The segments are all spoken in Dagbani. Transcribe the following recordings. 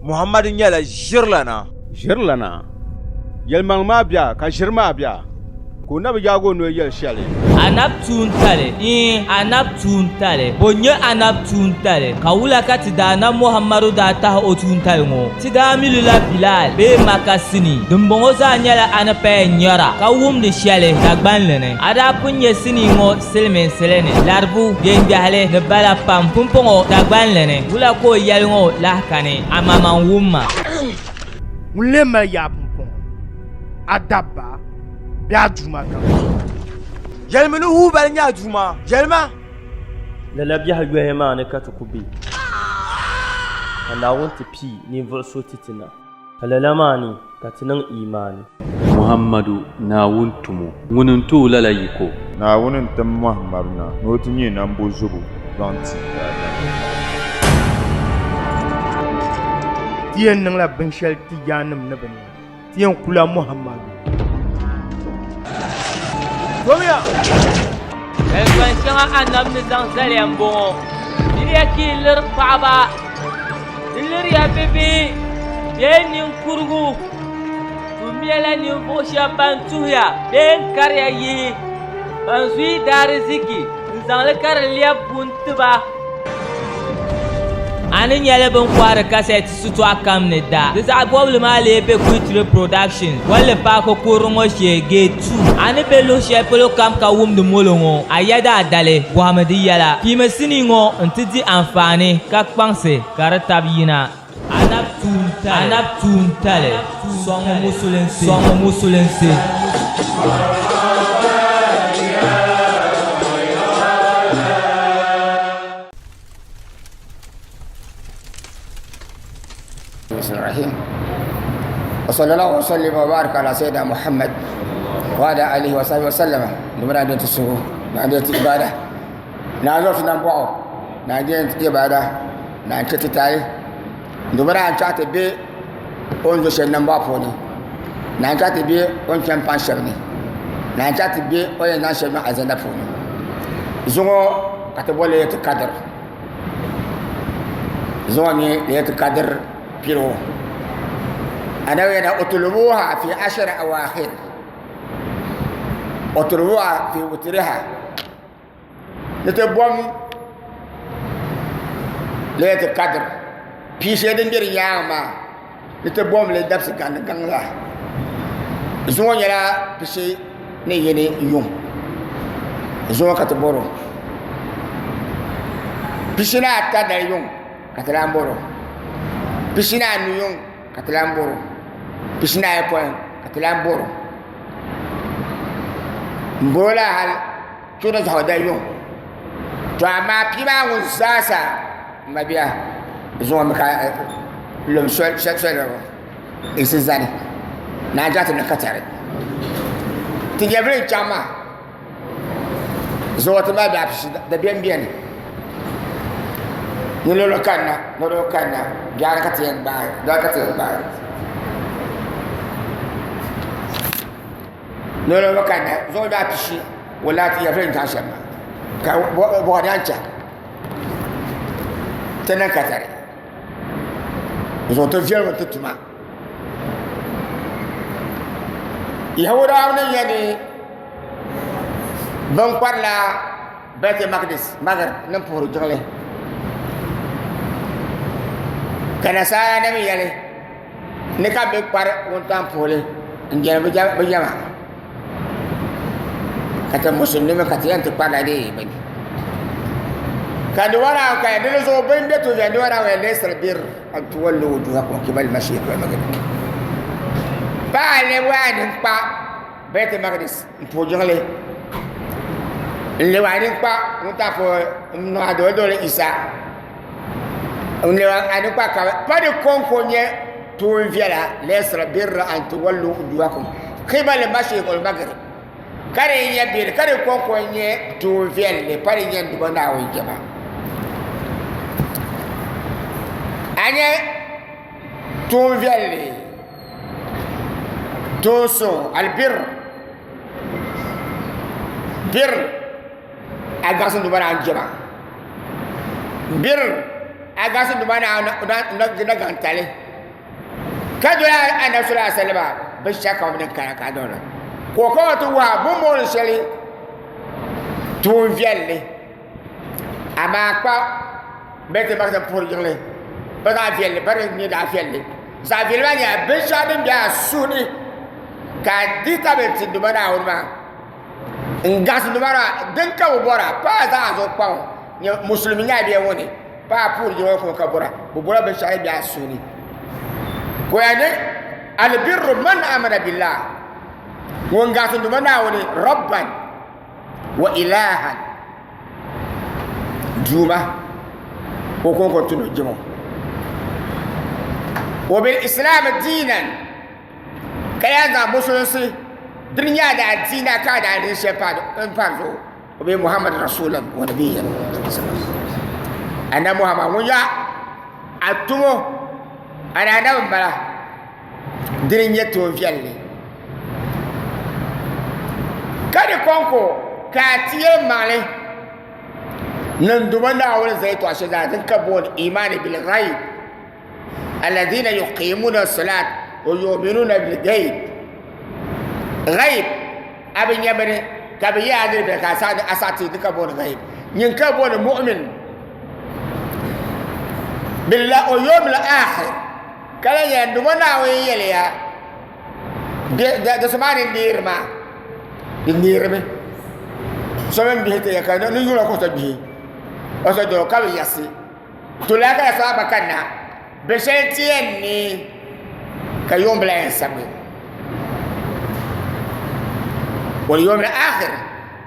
Muhammadu nyɛla ʒirilana. Ʒirilana? Yɛlimaŋli maa bɛ ka ʒiri maa bɛ ka o na bi yaagi o noli yɛli shɛli. Anabi tuuntali, Iin, anabi tuuntali. Bo n-nyɛ anabi tuuntali? Ka wula ka ti Daanab Muhammadu daa tahi o tuuntali ŋɔ? Ti daa mi li la Bilal bee Maka sinii. Dimbɔŋɔ zaa nyɛla a ni paya nyara ka wumdi shɛli Dagbanli ni. A daa pun nya sinii ŋɔ silimiinsili ni, laribu, biɛŋgbɛhili ni bala pam. Pumpɔŋɔ Dagbanli ni, wula ka o yɛli ŋɔ lahi kani? Amaman wumma. Ŋun lee mali yaa pumpɔŋɔ, a dabba bee a duuma kam? Yɛlimi ni Hubal nyɛ a duuma, yɛlima! Lala biɛhi yɔhi maa ni ka ti ku be, ka Naawuni ti pii ninvuɣ so ti ti na, ka lala maa ni ka ti niŋ iimaani. Muhammadu, Naawuni tumo, ŋuni n-ti o lala yiko. Naawuni n-tim Muhammadu na ni o ti nyɛ nambozobo zaŋ ti daadama. Ti yɛn niŋla binshɛli ti yaannim ni bɛ nya. Ti yɛn kula Muhammadu. Tomiya! Zalikpan shɛŋa Anabi ni zaŋ zaliya m-bɔŋɔ, Miriya ka yi liri paɣiba, di liriya bibihi bee ninkurigu. Tummiya la ninvuɣ shɛb ban tuhiya bee n-kariya yihi, ban zuyi daariziki n-zaŋ li ka di lɛbi buni ti ba. A ni nyɛli bɛ ni kɔhiri kasɛti sitɔɣu kam ni da. Di zaɣ bɔbili maa lee be Kuitiri Productions, Bolli Paaki kurili ŋɔ shee, Gate 2. A ni be luɣ shɛli polo kam ka wumdi molo ŋɔ, a yɛda a dali, bɔhimi di yɛla. Piimi sinii ŋɔ nti di anfaani ka kpaŋsi ka di tabi yina. Anab tuuntali, Anab tuuntali, sɔŋmi musulinsi, sɔŋmi musulinsi. الرحيم وصلى الله وسلم وبارك على سيدنا محمد وعلى اله وصحبه وسلم لمن عندنا تسوه عندنا عباده نازل في نبوه عندنا عباده na n-chɛ ti taali domin a chaɣ ti be o ni zo shɛli nambɔɣu puuni na n-chaɣ ti be o ni chani paɣ shɛba ni na n-chaɣ ti be o ni yɛn zaŋ shɛli niŋ alizanda puuni zuŋɔ ka ti boli Lailatul Qadr zuŋɔ n-nyɛ Lailatul Qadr piligu Anabi yɛli utulubuha fi ashri awakhir utulubuha fi witiriha Ni ti bom Lailatul Qadr pii shɛli din bɛ di nyaangi maa ni ti bom li dabisi gaŋ gaŋ la zuŋɔ nyɛla pishi ni yini yuŋ zuŋɔ ka ti boro pishi ni ata dali yuŋ ka ti lahi boro pishi ni anu yuŋ ka ti lahi boro pishi ni ayopɔin ka ti lahi boro n boro la hali Chuɣu ni zaɣ da yuŋ. To amaa bia maa ŋun zaasa m mabia zuŋɔ mi ka lom soli n-si zani ni a chaŋ ti niŋ katari. Ti nyɛvili n-chaŋ maa zuŋɔ ti mali biɛhi pishi dabiɛm beni. Ni loori kanna loori kanna biɛɣuni ka ti yɛn gbaai biɛɣuni ka ti yɛn gbaai. Loori bi kanna zuɣu daa pishi walahi ti yɛli ni chaŋ shɛm maa ka buɣa daa chɛ ti niŋ katari zuɣu ti viɛlimi ti tuma yahudawa ni yɛ ni bin kparila bɛti makdis magrib ni puhiri jiŋli ka nasaara nim yɛli ni ka bɛ kpari wuntaŋ puhili n-jɛli bɛ jɛma ka ti musulinima ka ti yɛn ti kparila di bini ka di wara ka di zuɣu bini bɛ tuya di wara wa laysa al-birr an tuwallu wujuhakum qibala al-mashriq wal maghrib paɣa le waa din kpa Bait al-Maqdis n-puhi jiŋli n-le waa din kpa wuntaŋ puhi n-niŋ a doli doli Isa n-le a ni kpa ka pa di kɔŋko nyɛ tuun viɛla laysa al-birra an tuwallu wujuhakum qibala al-mashriq wal maghrib ka di nyɛ biri ka di kɔŋko nyɛ tuun viɛlli pa di nyɛ n-duba Naawuni jɛma a nyɛ tuun viɛlli tuun suŋ albir bir a gaɣasi duba naa jɛma bir a gaɣasi duba naa na gaŋtali. Ka doli Anabi sallallahu alaihi wasallam binshɛɣu kam din kana ka a doli ka o kana ti wuhi a bɛ ni booni shɛli tuun viɛlli amaa kpa bɛ ti baŋ puhiri jiŋli ba zaɣ viɛlli ba di nyɛ zaɣ viɛlli zaɣ viɛlli maa nyɛla binshɛɣu din be a suhu ni ka a dihi tabili ti Duuma Naawuni maa n gaɣasi Duuma maa din ka bi bɔra paa zaŋ a zuɣu kpa ŋɔ nyɛ musulimi nyɛla bɛ ŋɔ ni paa puhiri jiŋli ŋɔ ka bɔra bi bɔra binshɛɣu din be a suhu ni ko ya ni albirru man amana billah ŋun gaɣasi Duuma Naawuni rabban wa ilahan duuma o kɔŋko n-ti ni o jɛma o. Wa bil islaami diinan ka yaa zaŋ musulinsi dini nyɛ a daa diina ka a daa di shɛli m-pari zuɣu o bee Muhammad rasulan wa nabiyyan Annabi Muhammad ŋun yaa a tumo a daa nabi m-bala dini n-nyɛ toon viɛlli ka di kɔŋko ka a ti yɛli maŋli ni n Duuma Naawuni zali yɛtɔɣ shɛli zaa din ka booni imaani bil ghaib alladhina yuqimuna as-salat wa yu'minuna bil ghaib ghaib a bi nya bini ka bɛ yɛli a ni di bini ka a saɣi ti di ka booni ghaib nyin ka booni mu'min billah wa yawmil akhir Ka lahi nyɛla Duuma Naawuni yɛliya, Di so maa ni neeri maa, di neerimi. So mini bihi ti ya ka ni yula ka o so bihi, o so doo ka bi yiɣisi. To lala ka so gba kanna, binshɛli ti yɛn neei ka yuŋ bi lahi yɛn sabigi. Wal yawmil akhir,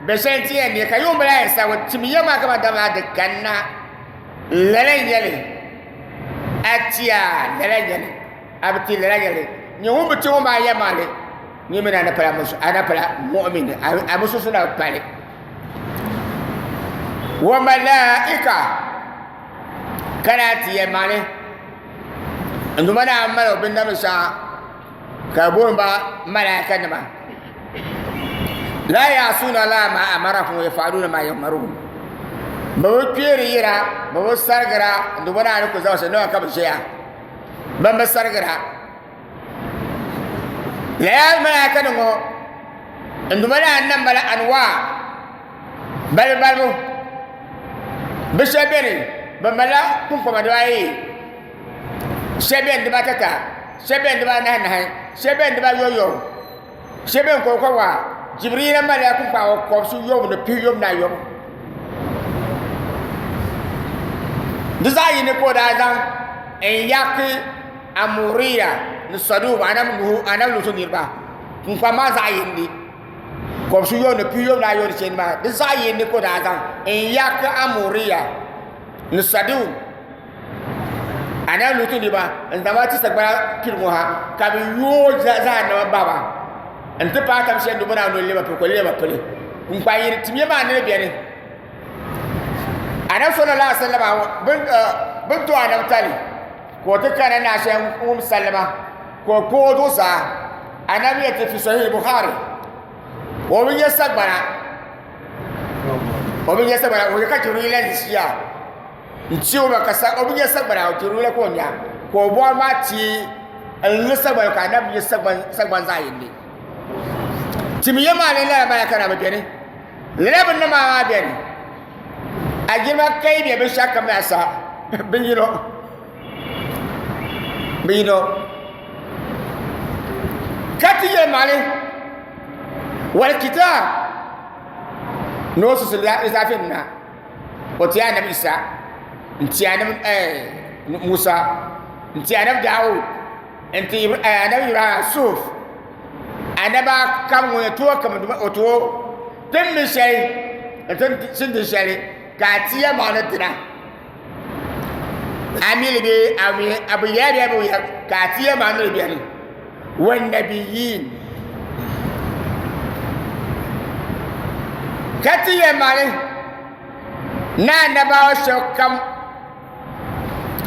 binshɛli ti yɛn neei ka yuŋ bi lahi yɛn sabigi, timiya maa kaman dama di kanna lala n-nyɛ li. A tiya lala nyɛli a bi ti lala nyɛli nyɛ ŋun bi ti ŋɔ maa yɛmaŋli nyɛ mini a na pala a na pala mu'min a musulinsi na bi pali wa malaika ka na ti yɛmaŋli n Duuma naa mali o binnamdi shɛŋa ka bɛ booni ba malaika nima la ya'suna Allaha ma amarahum wa yaf'aluna ma yu'marun bɛ bi kpeeri yira bɛ bi sarigira n Duuma naa ni ku zaŋ shɛli niŋ ka bɛ ʒiya bɛn bi sarigira lala malaika nim ŋɔ n Duuma naa nam ba la anwa balibu balibu bɛ shɛba beni bɛ malila kunkɔma dibaayi shɛba beni dibaatata shɛba beni dibaanahi nahi shɛba beni dibaayɔyɔbu shɛba beni kɔŋkɔba Jibrila malila kunkpaɣu kɔbisi yɔbu ni pihiyobu ni ayɔbu di zaɣ yini ka o daa zaŋ n-yaki Amuriya ni Sadum Anabi Lutu niriba kunkpaɣu maa zaɣ yini kɔbisi yɔbu ni pihiyobu ni ayɔbu ni shɛli maa di zaɣ yini ka o daa zaŋ n-yaki Amuriya ni Sadum Anabi Lutu niriba n-zaŋ ba ti sagbana pili ŋɔ ha ka bɛ yooi jahannama bahi ba nti paai tam shɛli Duuma Naawuni ni leei ba pili ka o leei ba pili n-kpaai yiri timiya maa ni beni Anabi sallallahu alaihi wasallam bɛ ni to anabitali ka o ti kana naa shɛli ŋum salima ka o kpuɣi o zuɣusaa Anabi yɛli ti fi Sahih Bukhari o bi nya sagbana o bi nya sagbana o ka Jibrila ʒiya n ti o ba ka sa o bi nya sagbana o Jibrila ka o nya ka o bɔri maa ti n li sagbana ka anabi nya sagbani zaɣ yindi timiya maa ni lala malaka na bi beni lala bi nima maa beni a jilima kai bɛ binshɛɣu kam na sa bi yino bi yino ka ti yɛli maali wal kitaab ni o susu litaafi na o ti anabi Isa n ti anabi Musa n ti anabi Dawud n ti anabi Ibrahim Suf anaba kam ŋun yɛn tooi kam o tooi tin mi shɛli n ti sindi shɛli ka a ti yɛlimaŋli ni dina a mi li bee a mi a bi yɛla bee a bi yɛla ka a ti yɛlimaŋli ni di beni wannabiyin ka ti yɛlimaŋli ni annabawa shɛba kam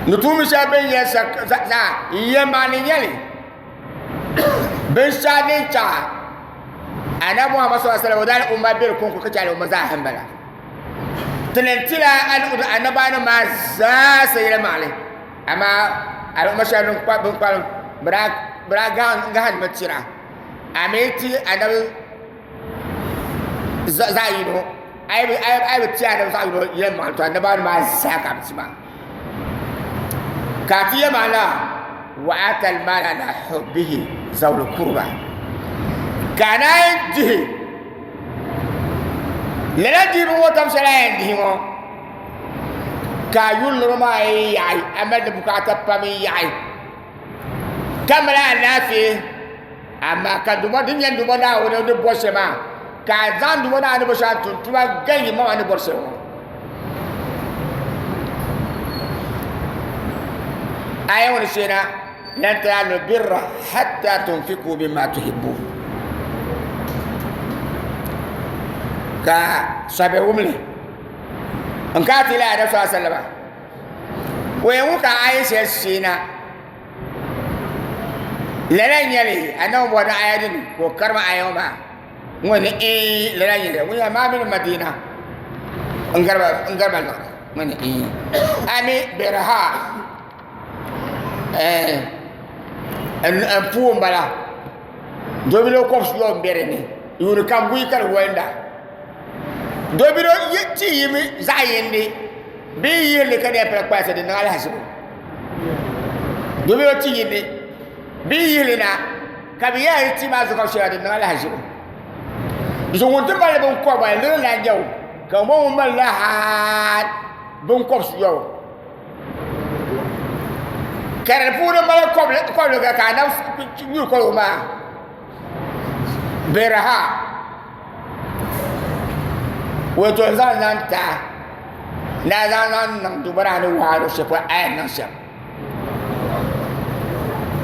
ni tuumi shɛba bɛn yɛli zaa yɛlimaŋli n-nyɛ li binshɛɣu din chaɣa anabi muhammad sallallahu alaihi wasallam o daa umma bɛ di kɔŋko ka chɛ al'umma zaa ha m-bala ti ni tila annabawanima maa zaa sa yɛlimaŋli amaa al'umma shɛli bin kpalim. Bɛ daa gahindimi tira. A mi ti anabi zaɣ yino, a yi bi ti anabi zaɣ yino yɛlimaŋli, to anabanim maa zaa ka a bi ti maa. Ka a ti yɛli maa la, wa atal maal ala hubbihi zawil kurba. Ka a naan dihi lala dihibu ŋɔ tam shɛli a yɛn dihi ŋɔ, ka a yulli maa yi yaɣi, a mali di bukaata pam yaɣi, ka mali alaafee, amaa ka duuma din nyɛ duuma Naawuni ni bɔri shɛli maa, ka a zaŋ duuma Naawuni ni bɔri shɛli tum tuma gari yimaŋa ni bɔri shɛli ŋɔ. Aya ŋɔ ni sheena, lan tanalu birra hatta tunfiku mimma tuhibbun. Ka sɔhibihi wum li n kana ti yɛli Anabi sallallahu alaihi wasallam, o yɛn wuhi ka aya shɛli sheena lala n nyɛli anabi bɔri ni aya dini ka o karimi aya ŋɔ maa ŋɔ ni ee lala n nyɛli ŋun yɛli maa mini madina n gariba liɣiri ŋɔ ni ee a mi biraha n puu n bala dobino kɔbisi yɔbu n bɛ dinni yuuni kam buyi ka di wolinda dobino ti yimi zaɣ yindi bee yihili ka di yɛn pala kpaasi di niŋ alahizibu dobino ti yindi bee yihili na ka bi yɛli ti maa zuɣu ka bi shɛba di niŋ alahizibu zuɣu ŋun ti mali binkɔbiga ni di lan nyɛ o ka ŋun ŋun malila hali binkɔbisi yɔbu ka di puuni mali kɔbiliga ka a na nyuri kɔligu maa biraha wato n zaŋ zaŋ taha ni a zaŋ zaŋ niŋ dubara ni waari shɛli polo a yɛn niŋ shɛm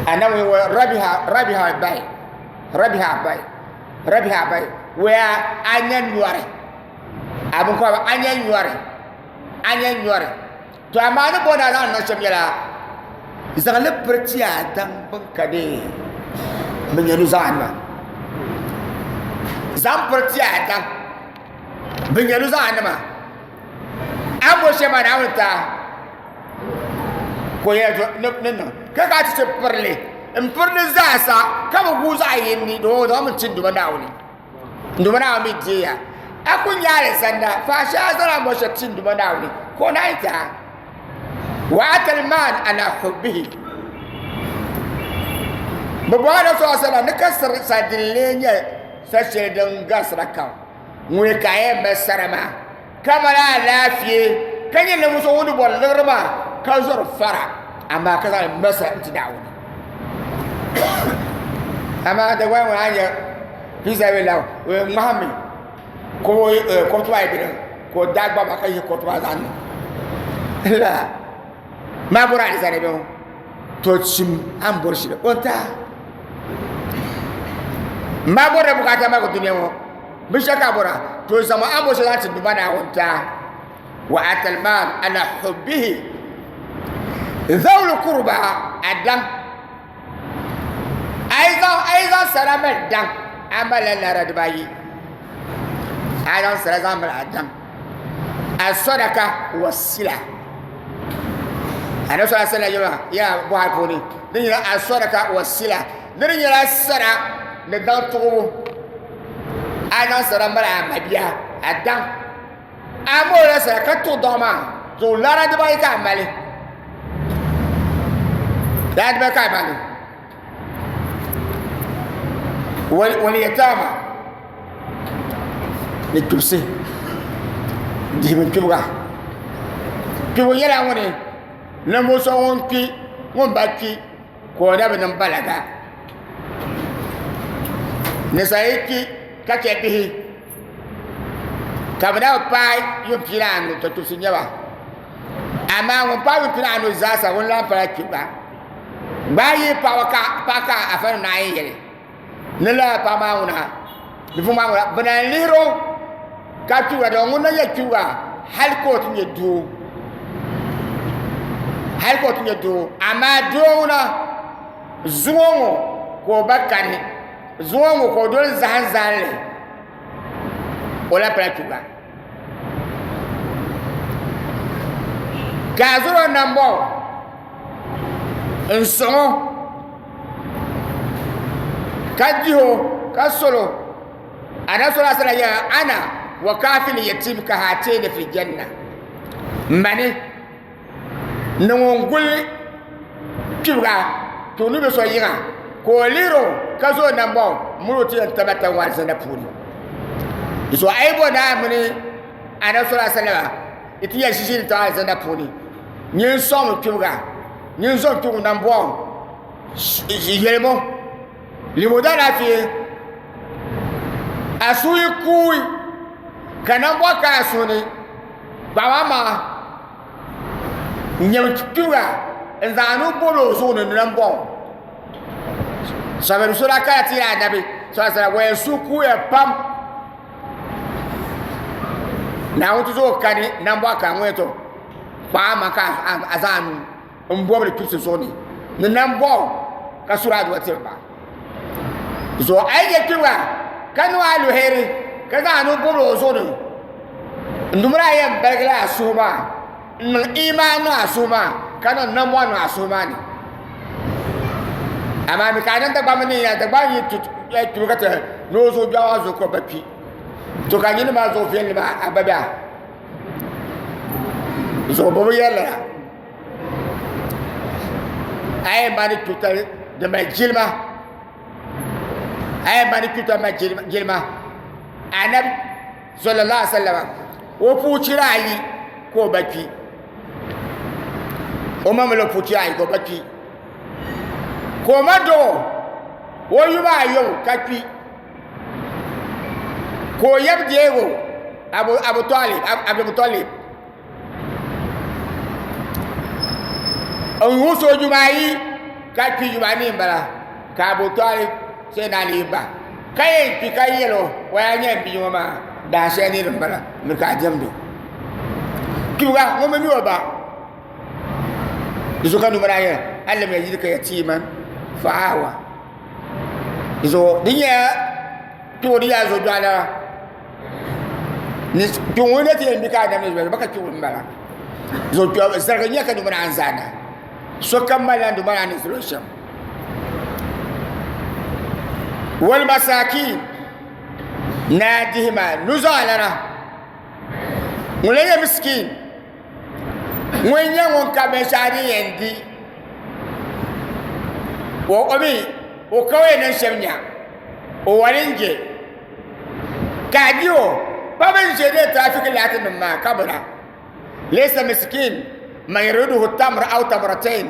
anabi wa rabiha rabiha bai rabiha bai rabiha bai waya a nya nyɔri a binkɔba a nya nyɔri a nya nyɔri to amaa ni bɔni a zaŋ niŋ shɛm nyɛla zaŋli piri ti a daŋ bin ka dee bi nyɛ nuzaa nima zaŋ piri ti a daŋ bi nyɛ nuzaa nima a ni bɔri shɛli maa Naawuni ti a ka o yɛli ni niŋ ka ka ti ti pirili n pirili zaasa ka bi guui zaɣ yini di o zaŋmi ti n Duuma Naawuni n Duuma Naawuni mi deeya a ku nya alizanda faashee a zaŋla a ni bɔri shɛli ti n Duuma Naawuni ka o naan ti a wa atal maal ala hubbihi bi bɔhiri Rasul sallam ni ka sadili nyɛ sa shɛli din garisira kam ŋuni ka a yɛn mali sara maa ka mali alaafee ka nyɛ ninvuɣu so ŋun ni bɔri liɣiri maa ka zɔri fara amaa ka zaŋ mali sara n-ti Naawuni amaa Dagbaŋ ŋuni a ni nyɛ fiisabilillah o yɛn ŋmahimi kuriti maa yi bɛ dinni ka o daai gba maa ka yihi kuriti maa zaŋ niŋ la maa bɔri alizanda bɛ ŋɔ to chim a ni bɔri shɛli o ni taai maa bɔrila bukaata maa ka dunia ŋɔ binshɛli ka a bɔra to zaŋmi a ni bɔri shɛli zaŋ ti Duuma Naawuni taai wa atal maal ala hubbihi zawul kurba a daŋ A yi zaŋ sara mali daŋ a malila lada dibaayi a yi zaŋ sara zaŋ mali a daŋ asadaka wasila anabi sallallahu alaihi wasallam ya buhari puuni din nyɛla asadaka wasila di di nyɛla sara ni daŋ tuɣubu a yi zaŋ sara mali a mabia a daŋ a mola sara ka tuɣi daŋ maa tuɣu lada dibaayi ka a mali lada dibaayi ka a mali waliyatama ni kpibisi dihimi kpibiga kpibu nyɛla ŋuni ninvuɣu so ŋun kpi ŋun ba kpi ka o na bi niŋ balaga ninsal yi kpi ka chɛ bihi ka bi na bi paai yuun pia ni anu to kpibisi nyɛba amaa ŋun paai yuun pia ni anu zaasa ŋun lahi pala kpibiga gbaai yi paɣaba ka paɣa ka afa nim naan yi yɛli ni lala paɣa maa ŋuna bipuɣungi maa ŋuna bi na n lihiri o ka kpibiga dama ŋun na nyɛ kpibiga hali ka o ti nyɛ doo hali ka o ti nyɛ doo amaa doo ŋuna zuŋɔ ŋɔ ka o ba kani zuŋɔ ŋɔ ka o doli zaham zahinli o lahi pala kpibiga ka a zɔri o nambɔɣu n sɔŋ o. Ka diho ka solo anabi sallallahu alaihi wasallam ya ana wa kafil yatim ka hatayni fi janna. Mani ni ŋun guli kpibiga ka o ni be so yiŋa ka o lihiri o ka zo nambɔɣu miri o ti yɛn tabata ŋɔ alizanda puuni. Di zuɣu a yi bo naa mini anabi sallallahu alaihi wasallam i ti yɛn ʒiʒiini tiŋ alizanda puuni nyin sɔŋmi kpibiga nyin zom kpibiga nambɔɣu yɛlimo limo daalaafee a suhu yi kuui ka nambɔɣu ka a suhu ni kpaɣu amaa n-nyam kpibiga n-zaŋ a nuu bɔbi o zuɣu ni ni nambɔɣu. Sabiri so daa kana ti yɛli Anabi sallallahu alaihi wasallam, waya suhu kuuya pam. Naawuni ti zuɣu kani nambɔɣu ka ŋun yɛn to kpaɣ a maŋ ka a zaŋ a nuu m-bɔbili kpibisi zuɣu ni ni nambɔɣu ka suri aduwa tiri ba. Zuɣu a yi je kpibiga ka niŋ aluheri ka zaŋ a nuu bɔbili o zuɣu ni n dumira a yɛn baligila a suhu maa n niŋ imaan niŋ a suhu maa ka niŋ namɔha niŋ a suhu maa ni. Amaa mi ka a niŋ Dagbamba ni ya Dagbaŋ yi kpibi ka ti ni o zuɣu biɛɣu a zuɣu ka o ba kpi to ka nyini maa zuɣu viɛlli maa a ba bɛ a zuɣu bɔbu yɛli lala a yɛn mali kpitali di mali jilima a yɛn mali kpitali mali jilima anabi sallallahu alaihi wasallam o puuchira ayi ka o ba kpi o ma mali o puuchira ayi ka o ba kpi ka o ma dɔɣi o yuma ayobu ka kpi ka o yab deego abu abu talib abu talib n wusi o juma ayi ka kpi juma anii n bala ka abu talib sai na ali ba ka yɛn kpi ka yɛl o o yaa nyɛ n bia ŋɔ maa daa shɛli ni din bala miri ka a diɛmdi o kpibuga ŋun bi mi o ba di zuɣu ka numera yɛli alam yajidka yatiman fa'awa di zuɣu di nyɛla kpibu di yaa zuɣu dɔɣila ni kpibu ŋun na ti yɛn bi ka a namdi zuɣu ba ka kpibu n bala zuɣu kpibu zarigi nyɛ ka numera an zaana sokam malila numera ni zilo shɛm wal masakin naa dihima nuzaɣalana ŋun la nyɛ miskin ŋun nyɛ ŋun ka binshaɣu din yɛn di o mi o ka o yɛn niŋ shɛm nya o wali n je ka a di o pa bin ʒɛ de trafik laati nim maa ka bina laysa miskin man yuriduhu tamr aw tamratain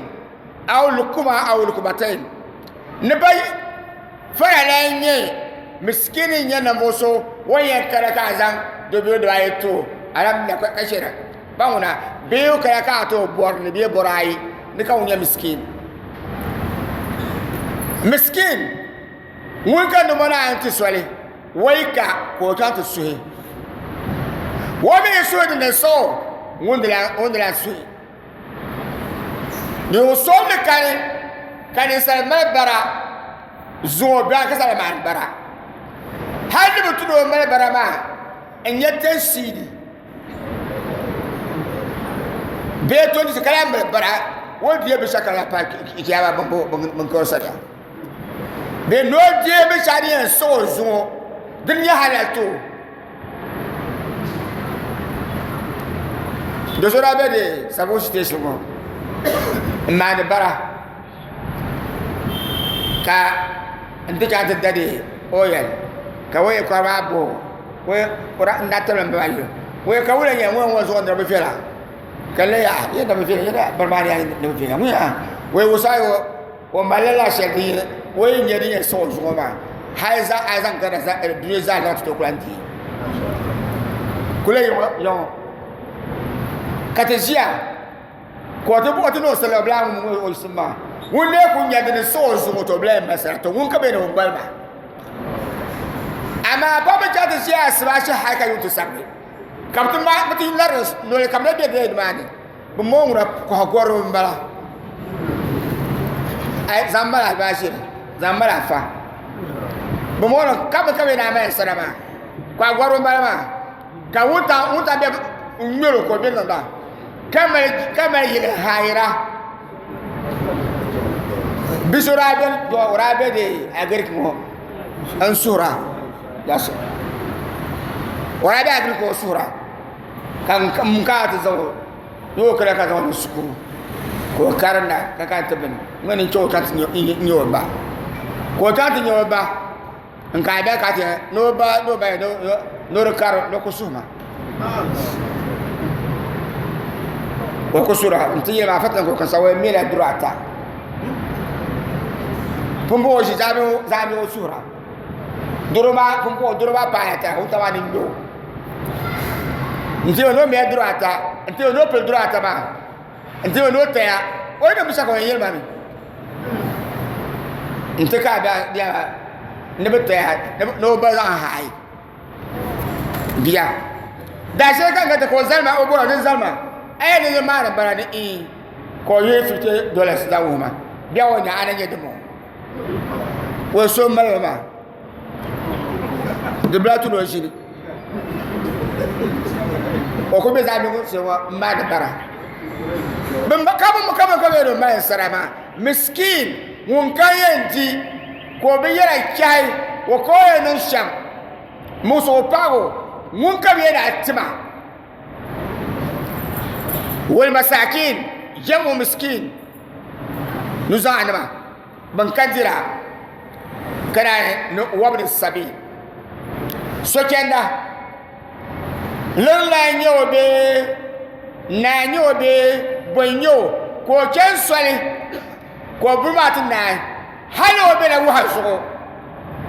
aw lukuma aw lukumatain ni ba fara lan nyɛ miskini nyɛ ninvuɣu so o yɛn kana ka a zaŋ dobino dibaayi ti o alhamdulillah ka shɛra ba ŋuna bee o kana ka a ti o bɔri ni bee bɔri ayi ni ka ŋun nyɛ miskin miskin ŋun ka nima na ti soli wai ka ka o chaŋ ti suhi o mi suhi di ni so ŋun di lan suhi Ni o so ni kani ka ninsal mali bara zuŋɔ biɛɣu ka sali maani bara hali ni bi tuhi o mali bara maa n nyɛ tɛnsiidi bee tɔnti ka lahi mali bara o ni deei binshɛɣu ka lahi paai chiyaama bin kari sariya bee ni o deei binshɛɣu din yɛn sɔŋ o zuŋɔ din nyɛ halali ti o Do so daa be di Savo station ŋɔ n maani bara ka n ti chaŋ ti da di oil ka oil kɔri maa bo n daa tabili m ba maa yuli oil ka wula nyɛ ŋɔ ŋɔ zuɣu ni di bi viɛla ka n lee yaha ya na bi viɛla ya bari maa ni bi viɛla ŋɔ yaa oil wusayo o malila la shɛli din o yi nyɛ din yɛn sɔŋ o zuɣu maa hali a zaŋ Ghana dunia zaa zaŋ ti tooi kuli di kuli yaŋɔ ka ti ʒiya ka o ti buɣi ti ni o sala bila ŋun o yiɣisim maa ŋun lee ku nyɛ dini sɔŋ o zuɣu to bila yɛn masala to ŋun ka bɛ ni ŋun gbali maa amaa pa bi chaŋ ti ʒiya asibaasi hali ka yuŋ ti sabigi ka bi ti lari noli ka bi na bɛ bɛ nimaani Bɛ moo ŋuna kɔha gɔriba m-bala. Ai zaŋ mali albaashiri, zaŋ mali afa. Bɛ moo ni ka bɛ ka bɛ naan mali sara maa. Kɔha gɔriba m-bala maa. Ka wuntaŋ wuntaŋ bɛ ŋmɛri o ka o bɛ niŋda ka mali ka mali yili haayira. Bi so daa beni o daa be di agiriki ŋɔ. N suhura yashi o daa bɛ agiri ka o suhura ka n ka ti zaŋ o ni o kana ka zaŋ o shikuru ka o karinda ka kana ti bini ŋmani n chɛ o ka ti nyɛ o ba ka o kana ti nyɛ o ba n ka bɛ ka ti ni o ba ni o ba ni o di kari ni o ku suhi ma o ku suhura n ti yɛli maa fati ka o kansa o mɛla duri ata pumpɔŋɔ ʒi zaɣ biɛɣu suhura doro maa pumpɔŋɔ doro maa paaya ata o taba ni ŋmɛ o n ti ni o mɛla duri ata n ti ni o pili duri ata maa n ti ni o taya o ni niŋ shɛli ka o yɛn yɛli ma mi n ti ka a biɛla ni bi taya ni o ba zaŋ haai bia daa shɛli ka n ka o zalima o bɔra ni zalima a yɛn ni maani bala ni ii ka o yihi $50 zaŋ wuhi ma bia o nya a na nyɛ dimo o so mali maa di bila tu ni o ʒini o ku bɛ zaɣ biɛŋ ŋɔ n maani bara bin ka bi ka bi ka bi yɛn mali sara maa miskin ŋun ka yɛn di ka o bi yɛla chɛhi o ka o yɛn niŋ shɛm muɣusi o paɣaba ŋun ka bi yɛn a tima wal masakin jamu miskin nuzaɣa nima bin ka dira ka naan ni wabni sabil so chɛnda lirila n nyɛ o bee naa n nyɛ o bee bo n nyɛ o ka o chɛni soli ka o buri maa ti naai hali o bela wahu zuɣu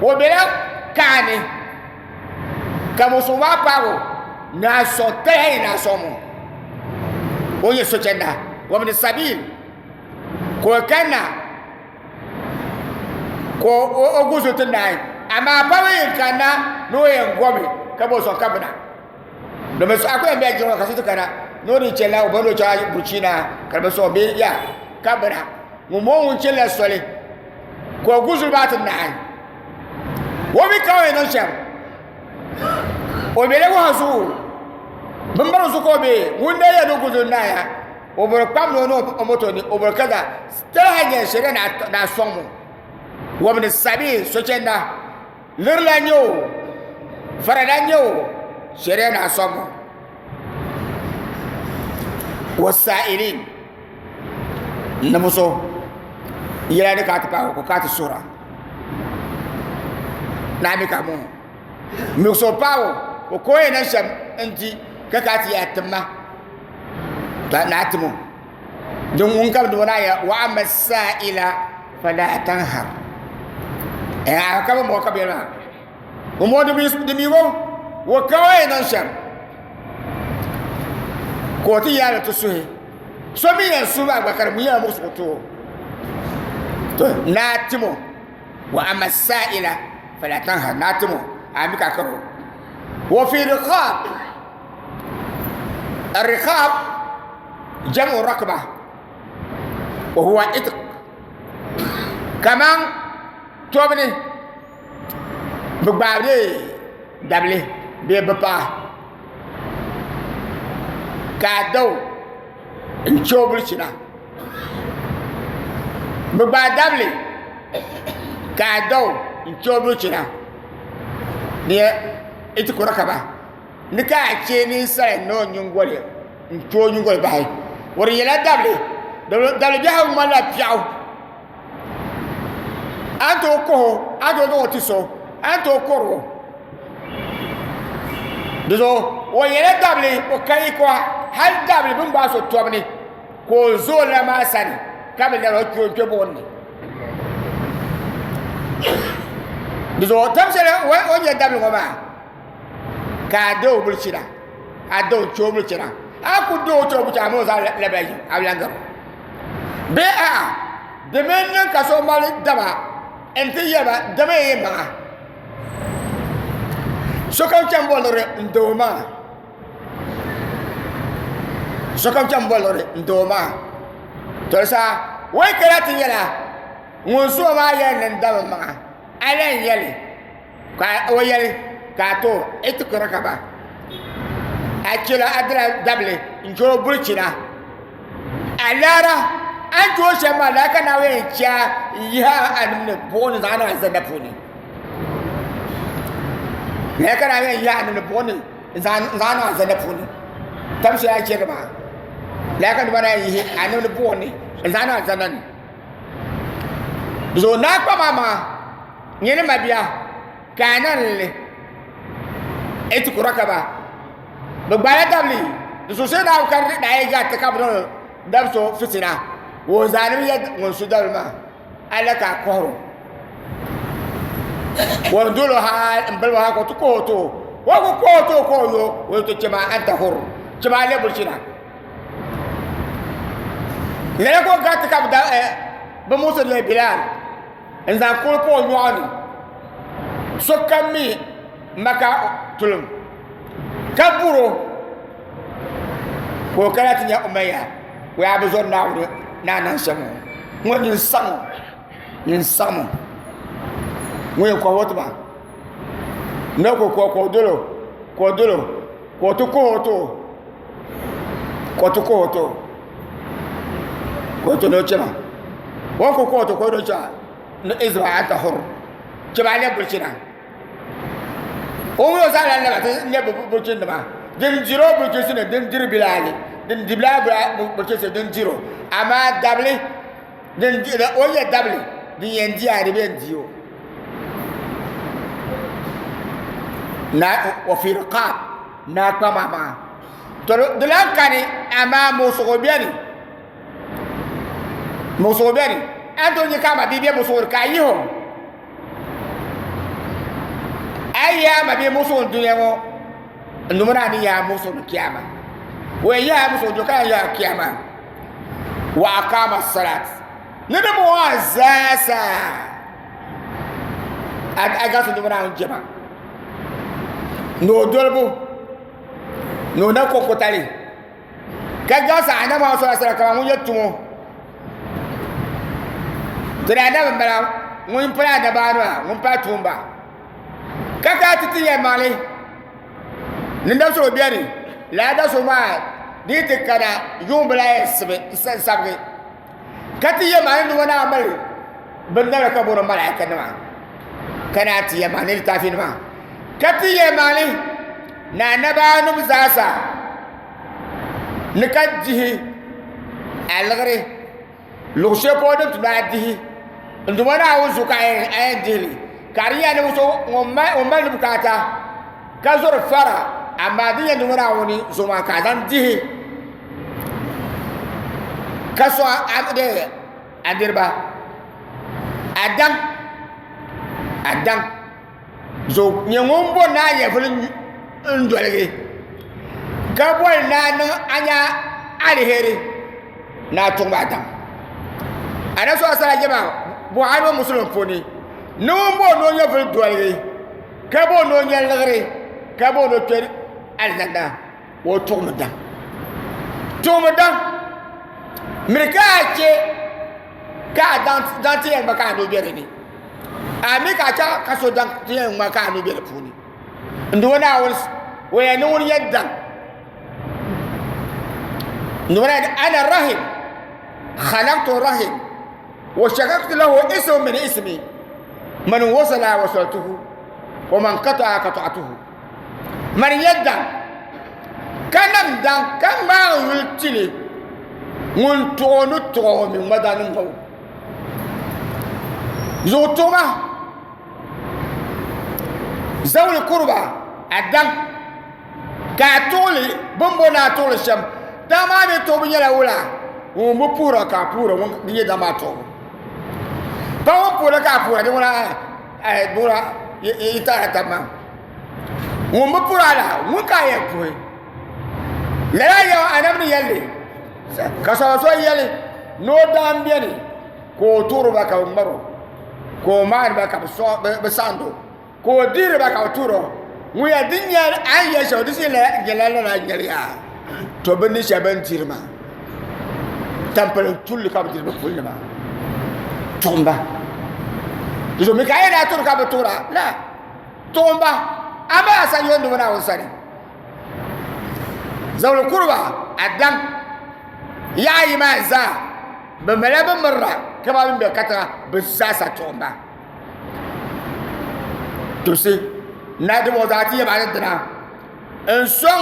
o bela kaani ka musuŋ maa paagi o ni a sɔŋ taya ni a sɔŋ o o nyɛ sochɛnda wabni sabil ka o kanna ka o guzu ti naai amaa pa bi yɛn kanna ni o yɛn gomi ka bo sɔŋ ka bina domin a ku yɛn bɛ jiŋli ka so ti kana ni o di chɛla o bɔndi o chaŋ buchina ka di bi sɔŋ bee ya ka bina ŋun bɔŋɔ ŋun chɛnila soli ka o guzuli maa ti naai o mi ka o yɛn niŋ shɛm o bela wahu zuɣu bimbiri zuɣu ka o be ŋun daa yɛn ni guzuli naaya o bori kpam ni o niŋ o moto ni o bori kaza tɛha nyɛ shɛriya ni a sɔŋ mu wabni sabi sochɛnda lirila nyɛ o farala nyɛ o shɛriya ni a sɔŋ mu wasailin ni muso yɛla ni ka ti paagi ko ka ti suhura naa mi ka mo muso paagi o ko yɛn niŋ shɛm n di ka ka ti yaa timma naa timo din ŋun ka bi naa ya wa amma sa'ila fala tanhar eh a ka bi mo ka bi maa o mo di mi wo wo ka o yɛn niŋ shɛm ka o ti yaali ti suhi so mi yɛn suhi maa gba ka di mu nyɛla muɣusigu ti o to naa timo wa amma sa'ila fala tanhar naa timo a mi ka karo wa fi riqab الرقاب جمع ركبة وهو عتق كمان tobini bi gbaabili dabili bee bi paɣa ka a dao n chɛ o bilichina bi gbaai dabili ka a dao n chɛ o bilichina di ti kuri kaba ni ka a chɛ ninsal ni o nyingoli n chɛ o nyingoli bahi o di nyɛla dabili dabili biɛhagu ŋmanila piɛɣu a ni tooi kuhi o a ni tooi zaŋ o ti so a ni tooi kuri o di zuɣu o nyɛla dabili o ka yiko hali dabili bin gbaai so tobu ni ka o zo o lana maa sani ka bi lɛri o kpɛ o kpɛ buɣum ni di zuɣu tam shɛli o ni nyɛ dabili ŋɔ maa ka a da o bilichina a da o kpɛ o bilichina a ku da o kpɛ o bilichina a mi o zaŋ labila yiŋ a bi lahi gari o bee a'a di mini niŋ ka so mali daba n ti yɛba dama yɛn maŋa sokam chɛni boliri n doo maa sokam chɛni boliri n doo maa to di saha o yi kana ti nyɛla ŋun suo maa yɛli ni n daba maŋa a lahi yɛli ka o yɛli ka a to i ti kuri ka ba a chɛla a dila dabili n chɛ o bulichina a laara a ni chɛ o shɛm maa laa ka Naawuni yɛn chɛ a n yihi a nim ni buɣum ni zaŋ niŋ alizanda puuni. Lala ka daa yɛn yaai ni buɣu ni n zaŋ niŋ alizanda puuni tam shɛli a chɛri maa lala ka nima daa yihi a ni buɣu ni n zaŋ niŋ alizanda ni di zuɣu naa kpa maa maŋa nyɛ ni mabia ka a na li itiku rakaba bi gbaala dabili di zuɣu shɛli daa ka daa yi gariti ka bi niŋ dabi so fitina o zaani yɛ ŋun su dabili maa ala ka a kɔhiro o dolo ha n baliba ha ka o ti koho to o ku koho to ka o yo o ti chɛma anta hur chɛma a lɛ buchina lala ka o gariti ka bi muɣusiri lɛ Bilal n zaŋ kuli pa o nyɔɣu ni sokam mi maka tulim ka buro ka o kana ti nyɛ Umayya o yaa bi zɔri Naawuni ni a niŋ shɛm ŋɔ ŋɔ nyin saɣim nyin saɣim ŋun yɛn kɔhi o ti ma ni o ka o dolo ka o dolo ka o ti kuhi o ti o ka o ti kuhi o ti o ka o ti ni o chɛma o ni ku kuhi o ti ka o ni chɛ ni izba anta hur chɛma a lɛbi bilichina o mi o zaŋla naba ti lɛbi bulichinima din diri o bulichinsi ni din diri bilaali din di bilaali bulichinsi din diri o amaa dabili din o yɛ dabili din yɛn di a di bɛ di o na o fi riqab na kpama maa to di lan kani amaa muɣusigu bɛni muɣusigu bɛni a ni tooi nyɛ ka a ma bia bɛ muɣusigu ni ka a yihi o a yi yaa ma bia muɣusigu ni dunia ŋɔ n dumina a ni yaa muɣusigu ni kiyama o yɛn yaa muɣusigu dunia ka yɛn yaa kiyama wa aqama salat ni di bɔŋɔ a zaasa a gasi dumina a ni jɛma ni o dolibu ni o na kɔkɔtali ka gasi anabi Muhammad sallallahu alaihi wasallam kamani ŋun nyɛ tumo tiri anabi n bala ŋun pali anabaani maa ŋun pali tuumba ka ka ti ti yɛlimaŋli ni dabisili bɛni lala dabisili maa di yi ti kana yuŋ bi lahi yɛn sabigi ka ti yɛlimaŋli ni ŋɔ naa mali bindabili ka booni malaika nima ka naa ti yɛlimaŋli ni litaafi nima ka ti yɛlimaŋli ni anabaanim zaasa ni ka dihi aliɣiri luɣu shɛli polo din tu ni a dihi n Duuma Naawuni zuɣu ka a yɛn dihili ka di nyɛla ninvuɣu so ŋun mali ni bukaata ka zori fara amaa di nyɛ Duuma Naawuni zuɣu maa ka a zaŋ dihi ka sɔŋ a niriba a daŋ a daŋ zuɣu nyɛ ŋun bori ni a nyɛvuli n doligi ka bori ni a niŋ a nya aliheri ni a tuɣi maa daŋ anabi sallallahu alaihi wasallam Buhari mini Muslim puuni ni ŋun bori ni o nyɛvuli doligi ka bori ni o nya liɣiri ka bori ni o kpɛ alizanda o tuɣimi daŋ tuɣimi daŋ miri ka a chɛ ka a daŋ ti yɛn ŋma ka a nuu bɛ di ni a mi ka a chɛ ka so daŋ ti yɛn ŋma ka a nuu bɛ di puuni n Duuma Naawuni o yɛn ni ŋun yɛn daŋ n Duuma Naawuni ana rahim khalaqtu rahim wa shakaktu lahu ism min ismi man wasala wasaltuhu wa man qata'a qata'tuhu man yɛn daŋ ka nam daŋ ka ŋmaai yuli tili ŋun tuɣi o ni tuɣi o mi ŋma daa ni ŋma o zuɣu tuɣima zawuli kuriba a daŋ ka a tuɣili bin bo ni a tuɣili shɛm daŋ maa mi tuɣibu nyɛla wula ŋun bi puhira ka a puhira ŋun di nyɛ daŋ maa tuɣibu pa ŋun puhira ka a puhira di ŋuna di ŋuna yi taɣara tabi maa ŋun bi puhiri a la ŋun ka a yɛn puhi lala yɛm anabi ni yɛlli ka saba so yɛli ni o daan bɛni ka o tuhiri ba ka bi ŋmari o ka o maani ba ka bi saɣindi o ka o dihiri ba ka bi tuhiri o ŋun yɛli din nyɛ a ni yɛli shɛm di shee nyɛla lala nyɛli yaa to bi ni shɛba bin diri maa tampilim tulli ka bi diri bi puli maa tuɣumba di zuɣu mi ka a yɛli a tuhiri ka bi tuhira la tuɣumba a mali a sani yɔndi Naawuni sani zabili kuriba a daŋ yaɣa ayi maa zaa bi malila bi mirina ka ba bin bɛ katiŋa bi zaasa tuɣumba tubisi. Na di bɔŋɔ zaa ti yɛn maa ni dina n sɔŋ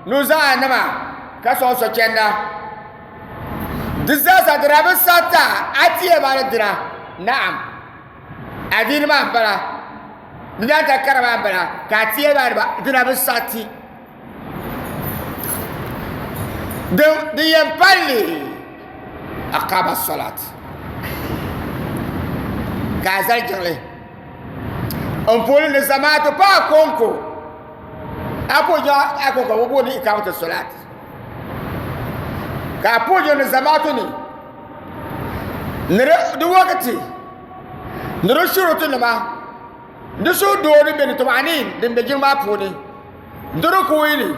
nuzaa nima ka sɔŋ sochɛnda di zaa sa di daa bi sarita a ti yɛn maa ni dina naam adiini maa n bala di daa ta kara maa n bala ka a ti yɛn maa ni dina bi sariti din yɛn palli aqama salat ka a zali jiŋli n puuni ni zamaatu paa konko a ku jɛ a konko bi booni ikamati salat ka a puhi ni zamaatu ni ni di wakati ni di shuruti nima di suhudoo ni bɛ ni tumanin din bɛ jiŋ maa puuni di rukuyi ni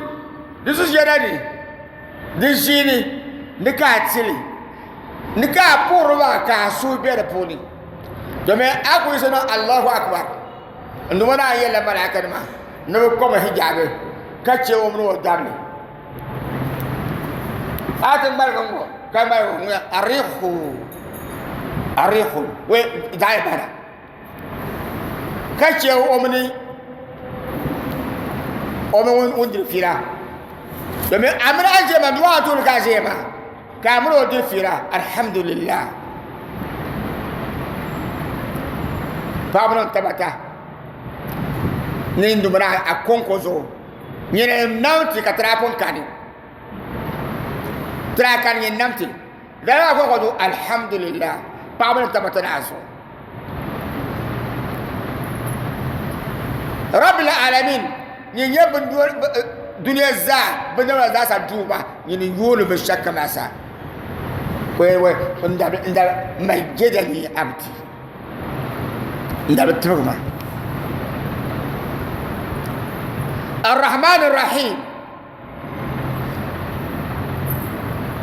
di sujɛda ni di ʒiini ni ka a tili ni ka a puhiri maa ka a suhu bɛ di puuni domin a ku yiɣisi niŋ Allahu akbar n duuma naan yɛlila malaika nima ni bi kɔbi hijabi ka chɛ o mini o dabili a ti ŋmaligi ŋɔ ka ŋmaligi ŋɔ arihu arihu wai daai bana ka chɛ o mini ŋun diri fiila domin a mini a ʒiya maa duu maa tooni ka a ʒiya maa ka a mini o diri fiila alhamdulillah paɣaba niŋ tabata ni n dumina a konko zuɣu nyini n namti ka tira pun kani tira kani nyini namti lala maa konko zuɣu alhamdulillah paɣaba niŋ tabata ni a zuɣu rabbil alamin nyin nyɛ duniya zaa bindabila zaa sa duuma nyin yooni binshɛli kam sa n dabi majidani abdi n dabi tibigi ma arrahman arrahim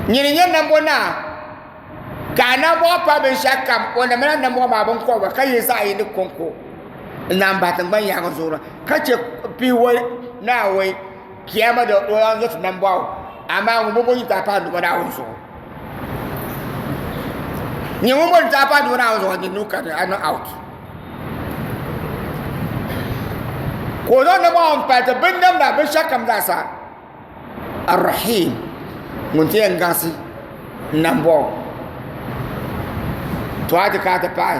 nyin nyɛ nambo naa Ka a nambɔɣu pa binshɛɣu kam, o namla nambɔɣu maa biŋkɔbiga ka yi zaɣ yini kɔŋko n-naan bahi tiŋgbani yaaŋa zuɣu na, ka chɛ pihiwɔi ni awɔi kiyama di o lan zo ti nambɔɣu, amaa ŋun bi bo nyin ti a pahi Duuma Naawuni zuɣu. Nyin ŋun bo nti a pahi Duuma Naawuni zuɣu, nyin nuu ka di a niŋ out. Ka o zaŋ nambɔɣu m-pali ti binnamda binshɛɣu kam zaa sa. Ar-Rahim ŋun ti yɛn gaŋsi nambɔɣu to a ti ka ti paɣi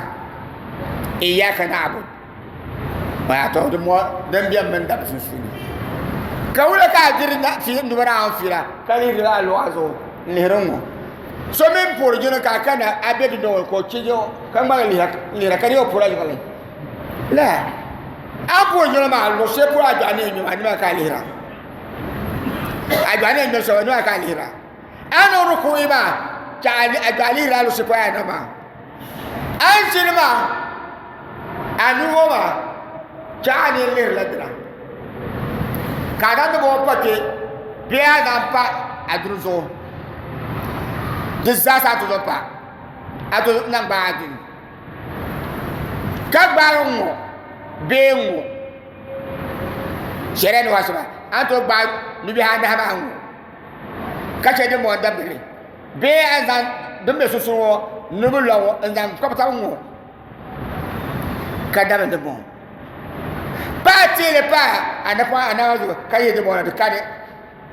iyyaka na'budu to di mo din bɛni mini dabi sunsuuni ka wula ka a diri niriba Naawuni fiila ka lihiri a luɣa zuɣu n lihiri ŋɔ so mini puhiri jini ka a kana a be dundoŋ ni ka o chɛ ka ŋmaligi lihira ka di o puhirila jiŋli la a puhiri jiŋli maa luɣ shɛli polo a dɔɣi ni yɛn ŋme maa nimaani ka a lihira a gba ni ŋmɛ shɛba nima ka a lihira a ni rukuyi maa ka a gba lihira luɣushɛli polo a ni maa a ni ʒini maa a nuho maa ka a ni lihirila dina ka a zaŋ di bɔŋɔ pa kpɛ bee a zaŋ pa a duri zuɣu di zaa sa a ti zaŋ pa a ti zaŋ gbaai a duni ka gbaai n ŋɔ bee n ŋɔ shɛriya ni wasu maa a ni tooi gbaai nubihi anahi maa ŋɔ ka chɛ din bɔŋɔ dabili li bee a ni zaŋ din bɛ sunsuuni ŋɔ nubil lɔŋ ŋɔ n zaŋ kpabi tabi ŋɔ ka dabili din bɔŋɔ paai teeli paai a napoŋ a nama zuɣu ka yihi din bɔŋɔ na di